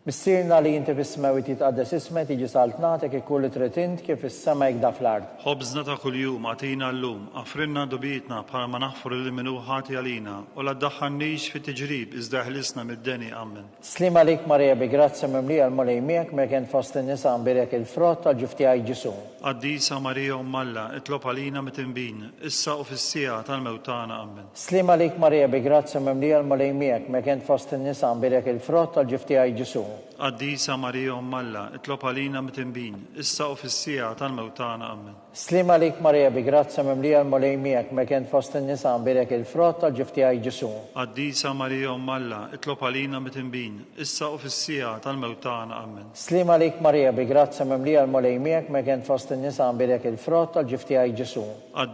Missierna li inti fis-smewwiet jitqaddes ismek, tiġi saltnatek, ikun li trid int kif fis-sema hekk da fl-art.
Ħobżna ta' kuljum agħtina llum, aħfrilna dubietna bħalma naħfru lil min hu ħati għalina, u la ddaħħalnix fi tiġrib iżda eħlisna mid-deni. Ammen.
Sliem għalik Marija bi grazzja mimlija l-Mulej miegħek, mrek int fost in-nisa mbierek il-frott tal-ġuf tiegħek Ġesù.
Qaddisa Marija Omm Alla, itlob għalina mitinbin, issa u fis-siegħa tal-mewt tagħna. Ammen.
Sliem għalik Marija bi grazzja mimlija l-Mulej miegħek, mrek int fost in-nisa mbierek il-frott tal-ġuf tiegħek Ġesù.
Qaddisa Marija Omm Alla, itlob għalina midinbin, issa u fis-siegħa tal-mewt tagħna. Ammen.
Sliem għalik Marija bi grazzja mimlija l-Mulej miegħek, mrek int fost in-nisa mbierek il-frott tal-ġuf tiegħek Ġesù.
Qaddisa Marija Omm Alla, itlob għalina midinbin, issa u fis-siegħa tal-mewt tagħna. Ammen.
Sliem għalik Marija bi grazzja mimlija l-Mulej miegħek, mrek int fost in-nisa mbierek il-frott tal-ġuf tiegħek Ġesù.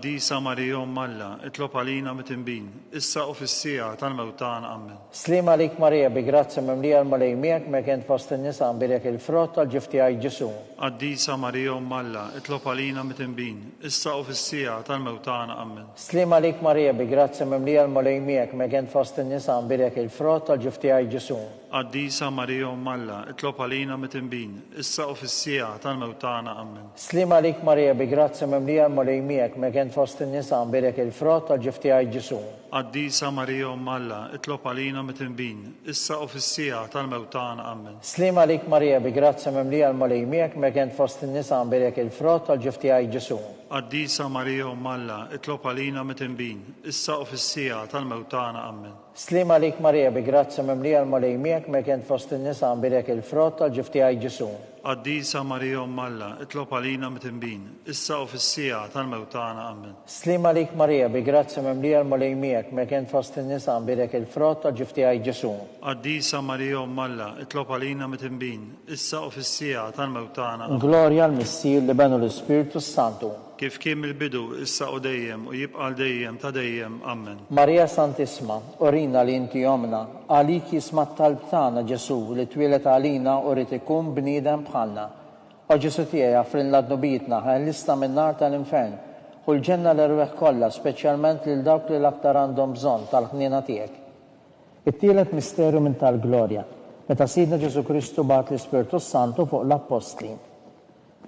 Qaddisa Marija Omm Alla, itlob għalina midinbin, issa u fis-siegħa tal-mewt tagħna. Ammen.
Sliem għalik Marija bi grazzja mimlija l-Mulej miegħek, mrek int fost in-nisa mbierek il-frott tal-ġuf tiegħek Ġesù.
Qaddisa Marija Omm Alla, itlob għalina midinbin, issa u fis-siegħa tal-mewt tagħna. Ammen.
Sliem għalik Marija bi grazzja mimlija l-Mulej miegħek, mrek int fost in-nisa mbierek il-frott tal-ġuf tiegħek Ġesù.
Qaddisa Marija Omm Alla, itlob għalina midinbin, issa u fis-siegħa tal-mewt tagħna. Ammen.
Sliem għalik Marija bi grazzja mimlija l-Mulej miegħek, mrek int fost in-nisa mbierek il-frott tal-ġuf tiegħek Ġesù.
Qaddisa Marija Omm Alla, itlob għalina midinbin, issa u fis-siegħa tal-mewt tagħna. Ammen.
Sliem għalik Marija bi grazzja mimlija l-Mulej miegħek, mrek int fost in-nisa mbierek il-frott tal-ġuf tiegħek Ġesù.
Qaddisa Marija Omm Alla, itlob għalina midinbin, issa u fis-siegħa tal-mewt tagħna. Ammen.
Sliem għalik Marija bi grazzja mimlija l-Mulej miegħek mrek int fost in-nisa mbierek il-frott tal-ġuf tiegħek Ġesù.
Qaddisa Marija Omm Alla, itlob għalina midinbin, issa u fis-siegħa tal-mewt tagħna. Ammen.
Sliem għalik Marija bi grazzja mimlija l-Mulej miegħek mrek int fost in-nisa mbierek il-frott tal-ġuf tiegħek Ġesù.
Qaddisa Marija Omm Alla, itlob għalina midinbin, issa u fis-siegħa tal-mewt tagħna. Ammen.
Glorja l-Missier, l-Iben u l-Ispirtu s-Santu.
Kif kien mill-bidu, issa u dejjem, u jibqa' għal dejjem ta' dejjem. Ammen.
Marija Santissma, urina li inti Ommna, għalik jisma' t-talb tagħna Ġesù li twieled għalina u ried ikun bniedem bħalna. O Ġesù tiegħi aħfrilna dnubietna, ħeħlisna min-nar tal-infern, ħu l-ġenna l-erwieħ kollha, speċjalment lil dawk li l-aktar għandhom bżonn tal-ħniena tiegħek. It-tielet misteru minn tal-glorja, meta Sidna Ġesù Kristu bagħat l-Ispirtu s-Santu fuq l-Appostli.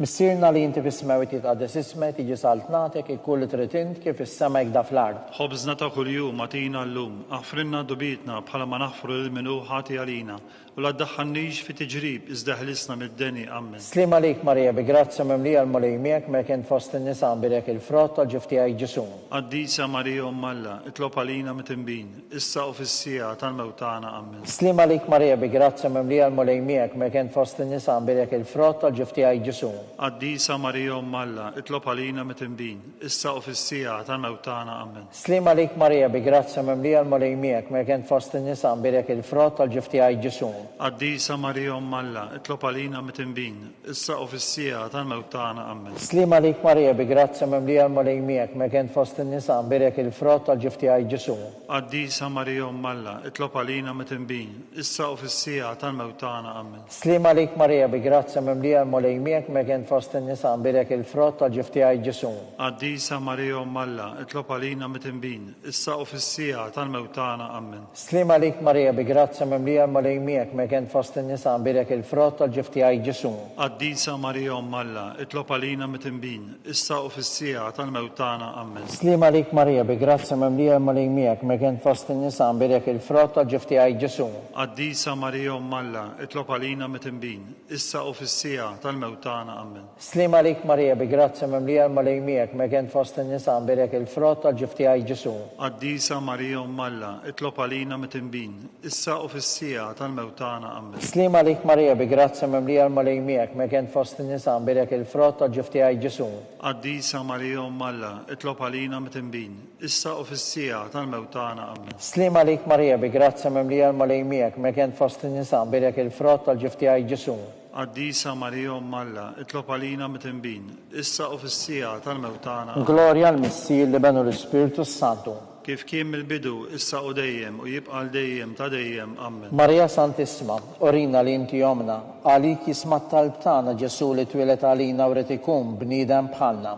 Missierna li inti fis-smewwiet jitqaddes ismek, tiġi saltnatek, ikun li trid int kif fis-sema hekk da fl-art.
Ħobżna ta' kuljum agħtina llum, aħfrilna dnubietna bħalma naħfru lil min hu ħati għalina, U la ddaħħalnix fi tiġrib, iżda ħlisna mid-deni. Ammen.
Sliem għalik Marija bi grazzja mimlija l-Mulej miegħek merk int fost in-nisa mbierek il-frott tal-ġuf tiegħek Ġesù.
Qaddisa Marija Omm Alla, itlob għalina mitinbin, issa u fis-siegħa tal-mewt tagħna. Ammen.
Sliem għalik Marija bi grazzja mimlija l-Mulej miegħek merk int fost in-nisa mbierek il-frott tal-ġuf tiegħek Ġesù.
Qaddisa Marija Omm Alla, itlob għalina mitinbin, issa u fis-siegħa tal-mewt tagħna. Ammen.
Sliem għalik Marija bi grazzja mimlija l-Mulej miegħek merk int fost in-nisa mbierek il-frott tal-ġuf tiegħek Ġesù.
Qaddisa Marija Omm Alla, itlob għalina mitinbin, issa u fis-siegħa tal-mewt tagħna. Ammen.
Sliem għalik Marija bi grazzja mimlija l-Mulej miegħek merk int fost in-nisa mbierek il-frott tal-ġuf tiegħek Ġesù.
Qaddisa Marija Omm Alla, itlob għalina mitinbin, issa u fis-siegħa tal-mewt tagħna. Ammen.
Sliem għalik Marija bi grazzja mimlija l-Mulej miegħek merk int fost in-nisa mbierek il-frott tal-ġuf tiegħek Ġesù.
Qaddisa Marija Omm Alla, itlob għalina mitinbin, issa u fis-siegħa tal-mewt tagħna. Ammen.
Sliem għalik Marija bi grazzja mimlija l-Mulej miegħek, merk int fost in-nisa mbierek il-frott tal-ġuf tiegħek Ġesù.
Qaddisa Marija Omm Alla, itlob għalina mitinbin, issa u fis-siegħa tal-mewt tagħna. Ammen.
Sliem għalik Marija bi grazzja mimlija l-Mulej miegħek, merk int fost in-nisa mbierek il-frott tal-ġuf tiegħek Ġesù.
Qaddisa Marija Omm Alla, itlob għalina mitinbin, issa u fis-siegħa tal-mewt tagħna. Ammen.
Sliem għalik Marija bi grazzja mimlija l-Mulej miegħek merk int fost in-nisa mbierek il-frott tal-ġuf tiegħek Ġesù.
Qaddisa Marija Omm Alla, itlob għalina mitinbin, issa u fis-siegħa tal-mewt tagħna. Ammen.
Sliem għalik Marija bi grazzja mimlija l-Mulej miegħek merk int fost in-nisa mbierek il-frott tal-ġuf tiegħek Ġesù.
Qaddisa Marija Omm Alla, itlob għalina mitinbin, issa u fis-siegħa tal-mewt tagħna. Ammen.
Sliem għalik Marija bi grazzja mimlija l-Mulej miegħek merk int fost in-nisa mbierek il-frott tal-ġuf tiegħek Ġesù.
Qaddisa Marija Omm Alla, itlob għalina mitinbin, issa u fis-siegħa tal-mewt tagħna. Ammen.
Glorja l-Missier, l-Iben u l-Ispirtu s-Santu.
Kif kien mill-bidu, issa u dejjem, u jibqa' għal dejjem ta' dejjem. Ammen.
Marija Santissima, urina li inti Ommna, għalik jisma' t-talb tagħna Ġesù li twieled għalina u ried ikun bniedem bħalna.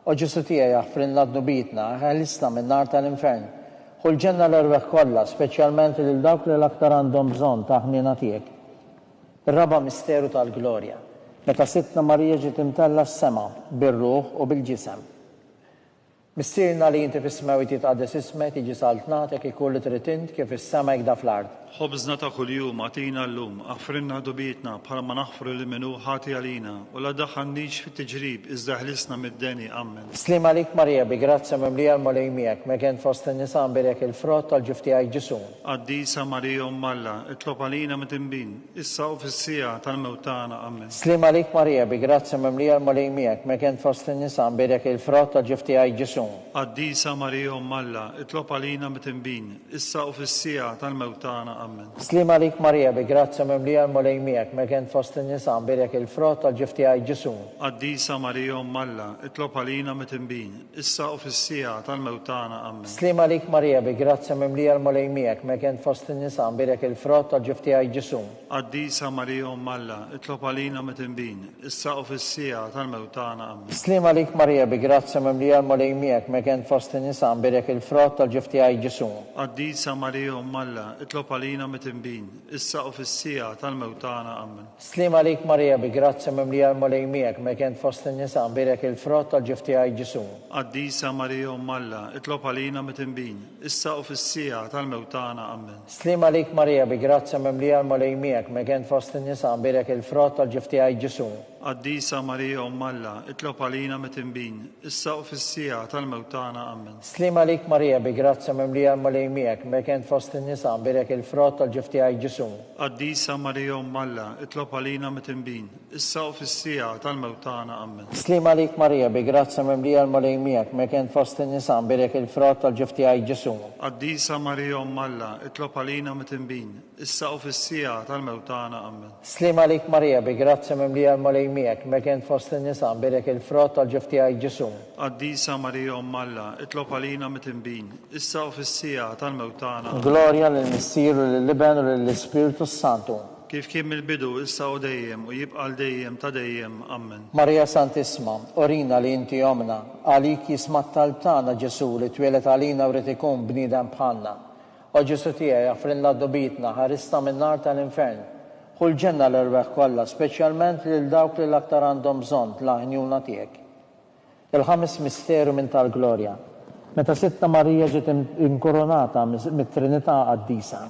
O Ġesù tiegħi aħfrilna dnubietna, eħlisna min-nar tal-infern. Ħu l-ġenna l-erwieħ kollha, speċjalment lil dawk li l-aktar għandhom bżonn tal-ħniena tiegħek. Ir-raba' misteru tal-glorja, meta Sidtna Marija ġiet imtellgħa s-sema bir-ruħ u bil-ġisem. Missierna li inti fis-smewwiet jitqaddes ismek, tiġi saltnatek, ikun li trid int kif fis-sema hekk da fl-art.
Ħobżna ta' kuljum agħtina llum, aħfrilna dnubietna bħalma naħfru lil min hu ħati għalina, u la ddaħħalnix fit-tiġrib iżda eħlisna mid-deni. Ammen.
Sliem għalik Marija bi grazzja mimlija l-Mulej miegħek, merk int fost in-nisa mbierek il-frott tal-ġuf tiegħek Ġesù.
Qaddisa Marija Omm Alla, itlob għalina midinbin, issa u fis-siegħa tal-mewt tagħna. Ammen.
Sliem għalik Marija, bi grazzja mimlija l-Mulej miegħek, merk int fost in-nisa, mbierek il-frott tal-ġuf tiegħek Ġesù.
Qaddisa Marija Omm Alla, itlob għalina midinbin, issa u fis-siegħa tal-mewt tagħna. Ammen.
Sliem għalik Marija, bi grazzja mimlija l-Mulej miegħek, merk int fost in-nisa, mbierek il-frott tal-ġuf tiegħek Ġesù.
Qaddisa Marija Omm Alla, itlob għalina midinbin, issa u fis-siegħa tal-mewt tagħna. Ammen.
Sliem għalik Marija, bi grazzja mimlija l-Mulej miegħek, merk int fost in-nisa, mbierek il-frott tal-ġuf tiegħek Ġesù.
Qaddisa Marija Omm Alla, itlob għalina midinbin, issa u fis-siegħa tal-mewt tagħna. Ammen.
Sliem għalik Marija, bi grazzja mimlija l-Mulej miegħek, merk int fost in-nisa, mbierek il-frott tal-ġuf tiegħek Ġesù.
Qaddisa Marija Omm Alla, itlob għalina midinbin, issa u fis-siegħa tal-mewt tagħna. Ammen.
Sliem għalik Marija bi grazzja mimlija l-Mulej miegħek, merk int fost in-nisa, mbierek il-frott tal-ġuf tiegħek Ġesù.
Qaddisa Marija Omm Alla, itlob għalina midinbin, issa u fis-siegħa tal-mewt tagħna. Ammen.
Sliem għalik Marija bi grazzja mimlija l-Mulej miegħek, merk int fost in-nisa, mbierek il-frott tal-ġuf tiegħek Ġesù.
Qaddisa Marija Omm Alla, itlob għalina midinbin, issa u fis-siegħa tal-mewt tagħna. Ammen.
Sliem għalik Marija bi grazzja mimlija l-Mulej miegħek, merk int fost in-nisa, mbierek il-frott tal-ġuf tiegħek Ġesù.
Qaddisa Marija Omm Alla, itlob għalina mitinbin, issa u fis-siegħa tal-mewt tagħna. Ammen.
Sliem għalik Marija, bi grazzja mimlija l-Mulej miegħek, merk int fost in-nisa, mbierek il-frott tal-ġuf tiegħek Ġesù.
Qaddisa Marija Omm Alla, itlob għalina mitinbin, issa u fis-siegħa tal-mewt tagħna. Ammen.
Sliem għalik Marija, bi grazzja mimlija l-Mulej miegħek, merk int fost in-nisa, mbierek il-frott tal-ġuf tiegħek Ġesù.
Qaddisa Marija Omm Alla, itlob għalina mitinbin, issa u fis-siegħa tal-mewt tagħna. Ammen.
Glorja lill-Missier u lill-Iben u lill-Ispirtu s-Santu.
Kif kien mill-bidu, issa u dejjem, u jibqa' għal dejjem ta' dejjem. Ammen.
Marija Santissma, urina li inti Ommna, għalik jisma' t-talb tagħna Ġesù li twieled għalina u ried ikun bniedem bħalna. O Ġesù tiegħi, aħfrilna dnubietna, ħarisna min-nar tal-infern. Ħu l-ġenna l-erwieħ kollha, speċjalment lil dawk li l-aktar għandhom bżonn l-għajnuna tiegħek. Il-ħames misteru minn tal-glorja, meta Sidtna Marija ġiet inkurunata mit-Trinità Qaddisa.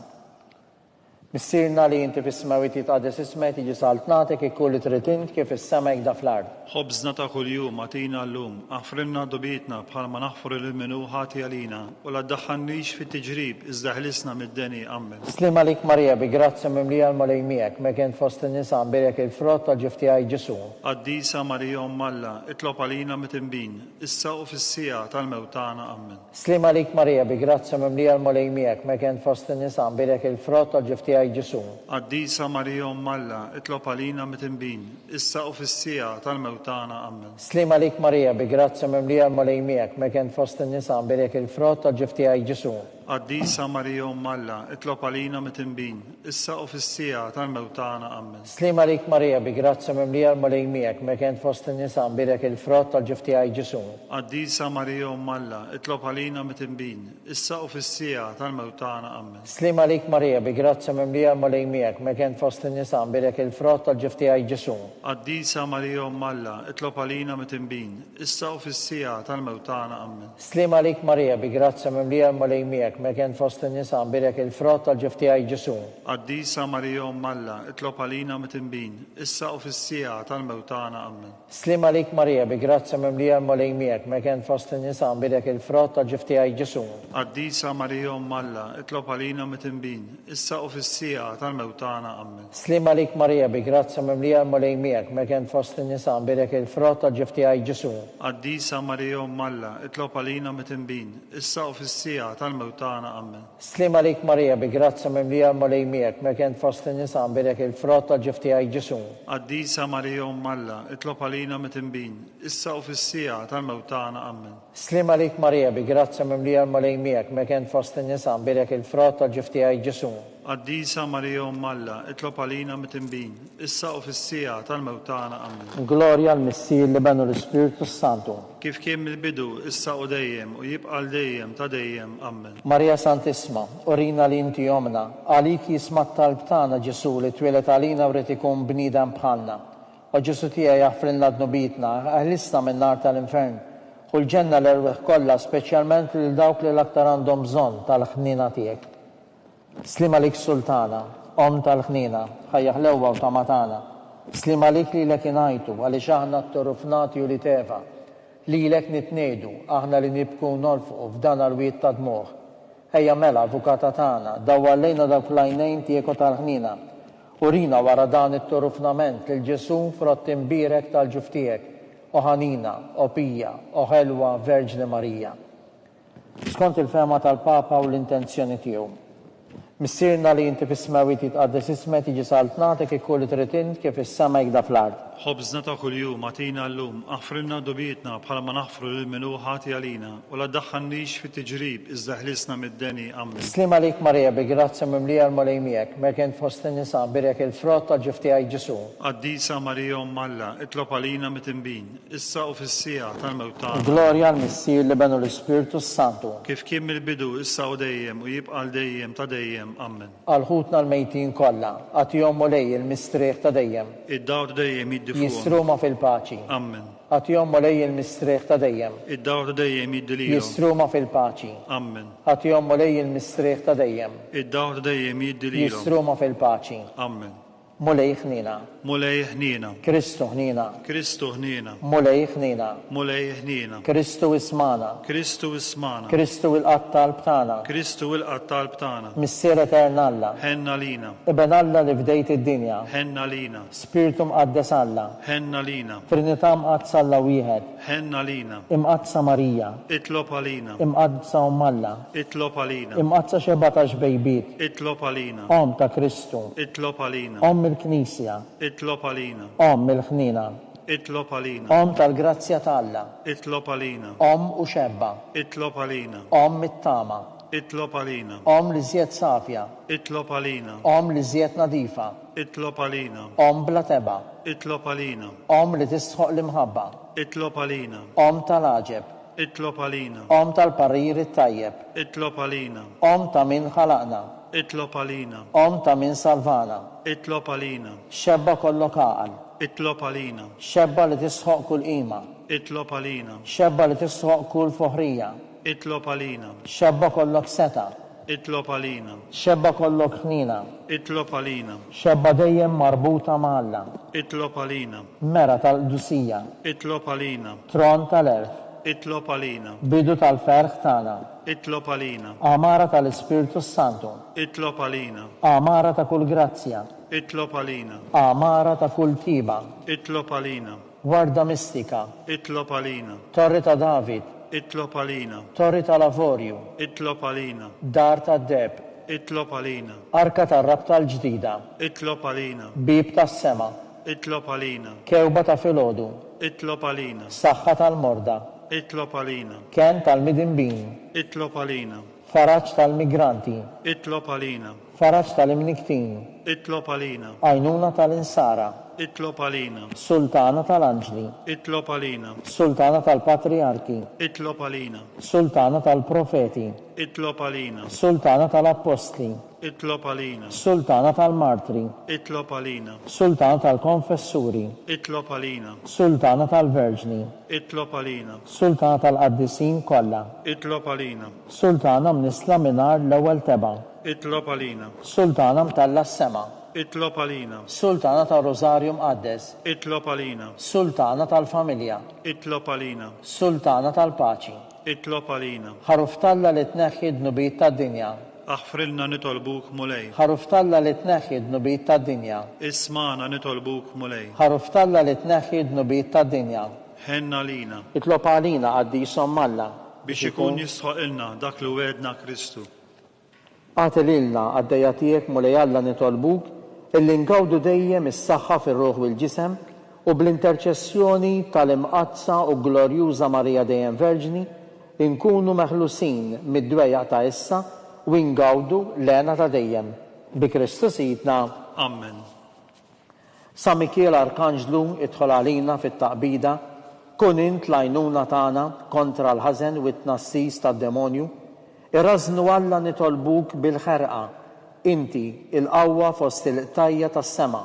Missierna li inti fis-smewwiet jitqaddes ismek, tiġi saltnatek, ikun li trid int kif fis-sema hekk da fl-art.
Ħobżna ta' kuljum agħtina llum, aħfrilna dnubietna bħalma naħfru lil min hu ħati għalina, u la ddaħħalnix fit-tiġrib, iżda ħlisna mid-deni. Ammen.
Sliem għalik Marija, bi grazzja mimlija l-Mulej miegħek, mek int fost in-nisa, mbierek il-frott tal-ġuf tiegħek Ġesù.
Qaddisa Marija Omm Alla, itlob għalina midinbin, issa u fis-siegħa tal-mewt tagħna. Ammen.
Sliem għalik Marija, bi grazzja mimlija l-Mulej miegħek, mek int fost in-nisa, mbierek il-frott tal-ġuf tiegħek Ġesù.
Qaddisa Marija Omm Alla, itlob għalina midinbin, issa u fis-siegħa tal-mewt tagħna. Ammen.
Sliem għalik Marija, bi grazzja mimlija l-Mulej miegħek, mek int fost in-nisa, mbierek il-frott tal-ġuf tiegħek Ġesù.
Qaddisa Marija Omm Alla, itlob għalina midinbin, issa u fis-siegħa tal-mewt tagħna. Ammen.
Sliem għalik Marija, bi grazzja mimlija l-Mulej miegħek, mek int fost in-nisa, mbierek il-frott tal-ġuf tiegħek Ġesù.
Qaddisa Marija Omm Alla, itlob għalina midinbin, issa u fis-siegħa tal-mewt tagħna. Ammen.
Sliem għalik Marija, bi grazzja mimlija l-Mulej miegħek, mek int fost in-nisa, mbierek il-frott tal-ġuf tiegħek Ġesù.
Qaddisa Marija Omm Alla, itlob għalina midinbin, issa u fis-siegħa tal-mewt tagħna. Ammen.
Sliem għalik Marija, bi grazzja mimlija l-Mulej miegħek, mek int fost in-nisa, mbierek il-frott tal-ġuf tiegħek Ġesù.
Qaddisa Marija Omm Alla, itlob għalina midinbin, issa u fis-siegħa tal-mewt tagħna. Ammen.
Sliem għalik Marija, bi grazzja mimlija l-Mulej miegħek, mek int fost in-nisa, mbierek il-frott tal-ġuf tiegħek Ġesù.
Qaddisa Marija Omm Alla, itlob għalina midinbin, issa u fis-siegħa tal-mewt tagħna. Ammen.
Sliem għalik Marija, bi grazzja mimlija l-Mulej miegħek, mek int fost in-nisa, mbierek il-frott tal-ġuf tiegħek Ġesù.
Qaddisa Marija Omm Alla, itlob għalina midinbin, issa u fis-siegħa tal-mewt tagħna. Ammen.
Sliem għalik Marija, bi grazzja mimlija l-Mulej miegħek, mek int fost in-nisa, mbierek il-frott tal-ġuf tiegħek Ġesù.
Qaddisa Marija Omm Alla, itlob għalina midinbin, issa u fis-siegħa tal-mewt tagħna. Ammen.
Sliem għalik Marija, bi grazzja mimlija l-Mulej miegħek, mek int fost in-nisa, mbierek il-frott tal-ġuf tiegħek Ġesù.
Qaddisa Marija Omm Alla, itlob għalina midinbin, issa u fis-siegħa tal-mewt tagħna. Ammen.
Glorja l-Missier, l-Iben u l-Ispirtu s-Santu.
Kif kien mill-bidu, issa u dejjem, u jibqa' għal dejjem ta' dejjem. Ammen.
Marija Santissma, urina li inti Ommna, għalik jisma' t-talb tagħna Ġesù li twieled għalina u ried ikun bniedem bħalna. O Ġesù tiegħi aħfrilna dnubietna, eħlisna min-nar tal-infern, ħu l-ġenna l-erwieħ kollha, speċjalment lil dawk li l-aktar għandhom bżonn tal-ħniena tiegħek. Sliem għalik Sultana, Omm tal-ħniena, ħajja ħlewwa u tama tagħna. Sliem għalik lilek ingħajtu, għaliex aħna t-torufnati ulied Eva. Lilek nitniegħdu, aħna li nibku u nolfqu f'dan l-wied ta' dmugħ. Ejja mela, Avukata tagħna, dawwar lejna dawk l-għajnejn tiegħek o tal-ħniena. Urina wara dan it-torufnament lil Ġesù frott imbierek tal-ġuf tiegħek, o ħanina, o pija, o ħelwa Verġni Marija. Skont il-fehma tal-Papa u l-intenzjoni tiegħu. Missierna li inti fis-smewwiet jitqaddes ismek, tiġi saltnatek, ikun li trid int kif fis-sema hekk da fl-art.
Ħobżna ta' kuljum agħtina llum, aħfrilna dnubietna bħalma naħfru lil min hu ħati għalina, u la ddaħħalnix fit-tiġrib iżda ħlisna mid-deni. Ammen.
Sliem għalik Marija bi grazzja mimlija l-Mulej miegħek, mek int fost in-nisa, bierek il-frott tal-ġuf tiegħek Ġesù.
Qaddisa Marija Omm Alla, itlob għalina midinbin, issa u fis-siegħa tal-mewt tagħna.
Glorja għall-Missier, l-Iben u l-Ispirtu s-Santu.
Kif kien mill-bidu, issa u dejjem, u jibqa' għal dejjem ta' dejjem. Ammen.
Għal ħutna l-mejtin kollha, agħtihom Mulej il-mistrieħ ta' dejjem.
Id-dawl ta' dejjem jiddi fuqhom.
Jistruma fil-paċi.
Ammen.
Agħtihom Mulej il-mistrieħ ta' dejjem.
Id-dawl ta' dejjem jiddi lilhom.
Jistruma fil-paċi.
Ammen.
Agħtihom Mulej il-mistrieħ ta' dejjem.
Id-dawl ta' dejjem jiddi lilhom.
Jistruma fil-paċi.
Ammen.
Mulej ħniena.
Mulej ħniena.
Kristu ħniena.
Kristu ħniena.
Mulej ħniena.
Mulej ħniena.
Kristu ismagħna.
Kristu ismagħna.
Kristu ilqa' t-talb tagħna.
Kristu ilqa' t-talb tagħna.
Missier etern Alla.
Ħenn għalina.
Iben Alla li fdejt id-dinja.
Ħenn għalina.
Spirtu Mqaddes Alla.
Ħenn għalina.
Trinità Mqaddsa Alla wieħed.
Ħenn għalina.
Imqaddsa Marija.
Itlob għalina.
Imqaddsa Omm Alla.
Itlob għalina.
Imqaddsa xebgħa ta' xbejbiet.
Itlob għalina.
Omm ta' Kristu.
Itlob għalina.
Omm il-Knisja.
Itlob għalina.
Omm il-ħniena.
Itlob għalina.
Omm tal-grazzja ta' Alla.
Itlob għalina.
Omm u xebba.
Itlob għalina.
Omm it-tama.
Itlob għalina.
Omm l-iżjed safja.
Itlob għalina.
Omm l-iżjed nadifa.
Itlob għalina.
Omm bla tebgħa.
Itlob għalina.
Omm li tistħoqq l-imħabba.
Itlob għalina.
Omm tal-għaġeb.
Itlob għalina.
Omm tal-parir it-tajjeb.
Itlob għalina.
Omm ta' min ħalaqna.
Itlob għalina.
Omm ta' min salvana.
Itlob għalina.
Xebba kollok għaqal.
Itlob għalina.
Xebba li tistħoqq kull qima.
Itlob għalina.
Xebba li tistħoqq kull foħrija.
Itlob għalina.
Xebba kollok setgħa.
Itlob għalina.
Xebba kollok ħniena.
Itlob għalina.
Xebba dejjem marbuta ma' Alla.
Itlob għalina.
Mera tal-qdusija.
Itlob għalina.
Tron tal-għerf.
Itlob għalina.
Bidu tal-ferħ tagħna.
Itlob għalina.
Għamara tal-Ispirtu s-Santu.
Itlob għalina.
Għamara ta' kull grazzja.
Itlob għalina.
Għamara ta' kull tiba.
Itlob għalina.
Warda mistika.
Itlob għalina.
Torri ta' David.
Itlob għalina.
Torri tal-avorju.
Itlob għalina.
Dar tad-deheb.
Itlob għalina.
Arka tar-rabta l-ġdida.
Itlob għalina.
Bieb tas-sema.
Itlob għalina.
Kewba ta' filgħodu.
Itlob għalina.
Saħħa tal-morda.
Itlob għalina.
Kenn tal-midinbin.
Itlob għalina.
Faraġ tal-migranti.
Itlob għalina.
Faraġ tal-imnikktin.
Itlob għalina.
Għajnuna tal-insara.
Itlob għalina.
Sultana tal-anġli.
Itlob għalina.
Sultana tal-patrijarki.
Itlob għalina.
Sultana tal-profeti.
Itlob għalina.
Sultana tal-appostli.
Itlob għalina.
Sultana tal-martri.
Itlob għalina.
Sultana tal-konfessuri.
Itlob għalina.
Sultana tal-verġni.
Itlob għalina.
Sultana tal-qaddisin kollha.
Itlob għalina.
Sultana mnissla mingħajr l-ewwel tebgħa.
Itlob għalina.
Sultana mtellgħa s-sema.
Itlob għalina.
Sultana tar-Rużarju Mqaddes.
Itlob għalina.
Sultana tal-familja.
Itlob għalina.
Sultana tal-paċi.
Itlob għalina.
Ħaruf t'Alla li tneħħi d-dnubiet tad-dinja.
Aħfrilna nitolbuk, Mulej.
Ħaruf t'Alla li tneħħi d-dnubiet tad-dinja.
Ismagħna nitolbuk, Mulej.
Ħaruf t'Alla li tneħħi d-dnubiet tad-dinja.
Ħenn għalina.
Itlob għalina, Qaddis Omm Alla.
Biex ikun jistħoqilna dak li wegħedna Kristu.
Agħti lilna, qaddejja tiegħek, Mulej Alla nitolbuk, illi ngawdu dejjem is-saħħa fir-ruħ u l-ġisem, u bl-interċessjoni tal-Imqaddsa u Glorjuża Marija Dejjem Verġni, Inkunu meħlusin mid-dwejjaq ta' issa u ingawdu l-hena ta' dejjem. Bi Kristu Sidna.
Ammen.
San Mikiel Arkanġlu idħol għalina fit-taqbida, kun int l-għajnuna tagħna kontra l-ħażen u t-tnassis tad-demonju. Irażżnu Alla nitolbuk bil-ħerqa, inti, il-qawwa fost il-qtajja' tas-sema.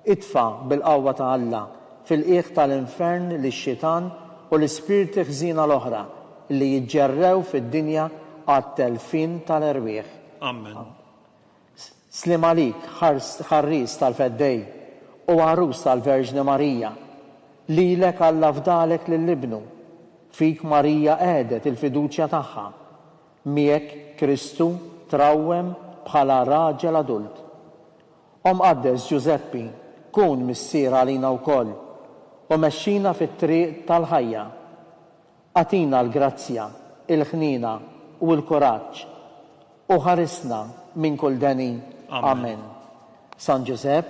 Itfa' bil-qawwa ta' Alla fil-qiegħ ta' l-infern lix-xitan u l-ispirti ħżiena l-oħra li jiġġerrew fid-dinja għat-telfien ta' l-erwieħ.
Ammen.
Sliem għalik, ħarries tal-Feddej u għarus tal-Verġni Marija. Lilek Alla fdalek lil Ibnu. Fik Marija qegħdet il-fiduċja tagħha. Miegħek Kristu trawwem bħala raġel adult. O Mqaddes Ġużeppi, kun missier għalina wkoll, u mexxina fit-triq tal-ħajja. Agħtina l-grazzja, il-ħniena u l-kuraġġ, u ħarisna minn kull deni. Amen. San Ġużepp.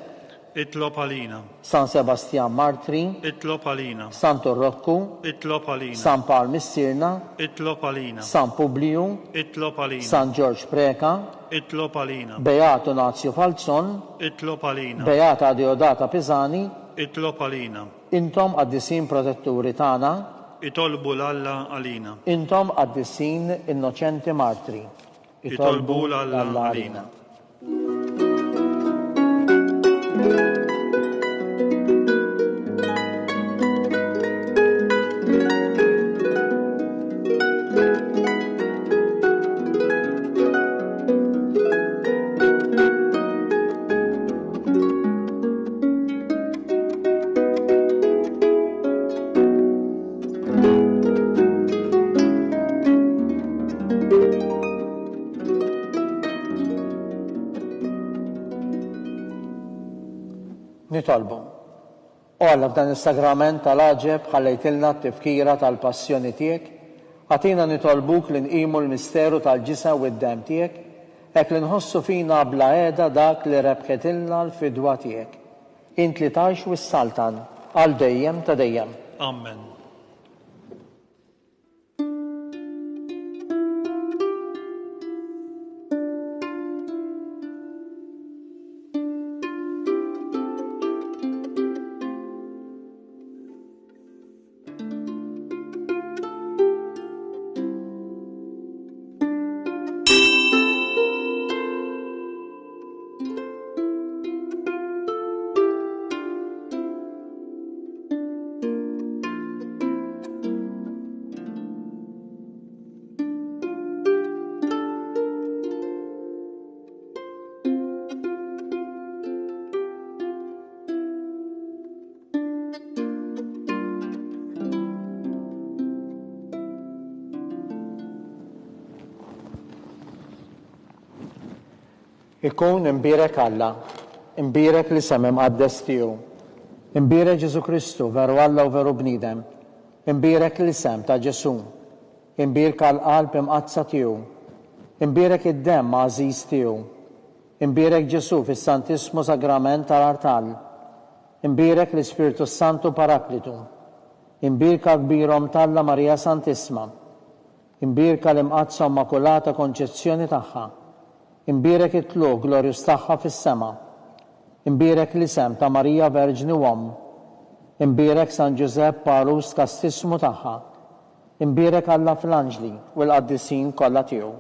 Itlob għalina.
San Sebastjan Martri.
Itlob għalina.
Santu Rokku.
Itlob għalina.
San Pawl Missierna.
Itlob għalina.
San Publiju.
Itlob għalina.
San Ġorġ Preca.
Itlob għalina.
Beatu Nazju Falzon.
Itlob għalina.
Beata Adeodata Pisani.
Itlob għalina.
Intom qaddisin protetturi tagħna.
Itolbu 'l Alla għalina.
Intom qaddisin innoċenti martri.
Itolbu 'l Alla għalina.
Nitolbu. O Alla, f'dan is-sagrament tal-għaġeb ħallejtilna t-tifkira tal-passjoni tiegħek, agħtina nitolbuk li nqimu l-misteru tal-ġisem u d-demm tiegħek, hekk li nħossu fina bla heda dak li rebħitilna l-fidwa tiegħek. Int li tgħix u ssaltan għal dejjem ta' dejjem.
Amen.
Ikun imbierek Alla, imbierek l-isem imqaddes tiegħu. Imbierek Ġesù Kristu, veru Alla u veru bniedem. Imbierek l-isem ta' Ġesù. Imbierka l-Qalb Imqaddsa tiegħu. Imbierek id-demm għażiż tiegħu. Imbierek Ġesù fis-Santissmu Sagrament tal-Artal. Imbierek l-Ispirtu s-Santu Paraklitu. Imbierka kbir Omm t'Alla Marija Santissma. Imbierka l-Imqaddsa u Mmakulata Konċezzjoni tagħha. Imbierek it-Tlugħ glorjuż tagħha fis-sema. Imbierek l-isem ta' Marija Verġni u Omm. Imbierek San Ġużepp għarus kastissmu tagħha. Imbierek Alla fl-anġli u l-qaddisin kollha tiegħu.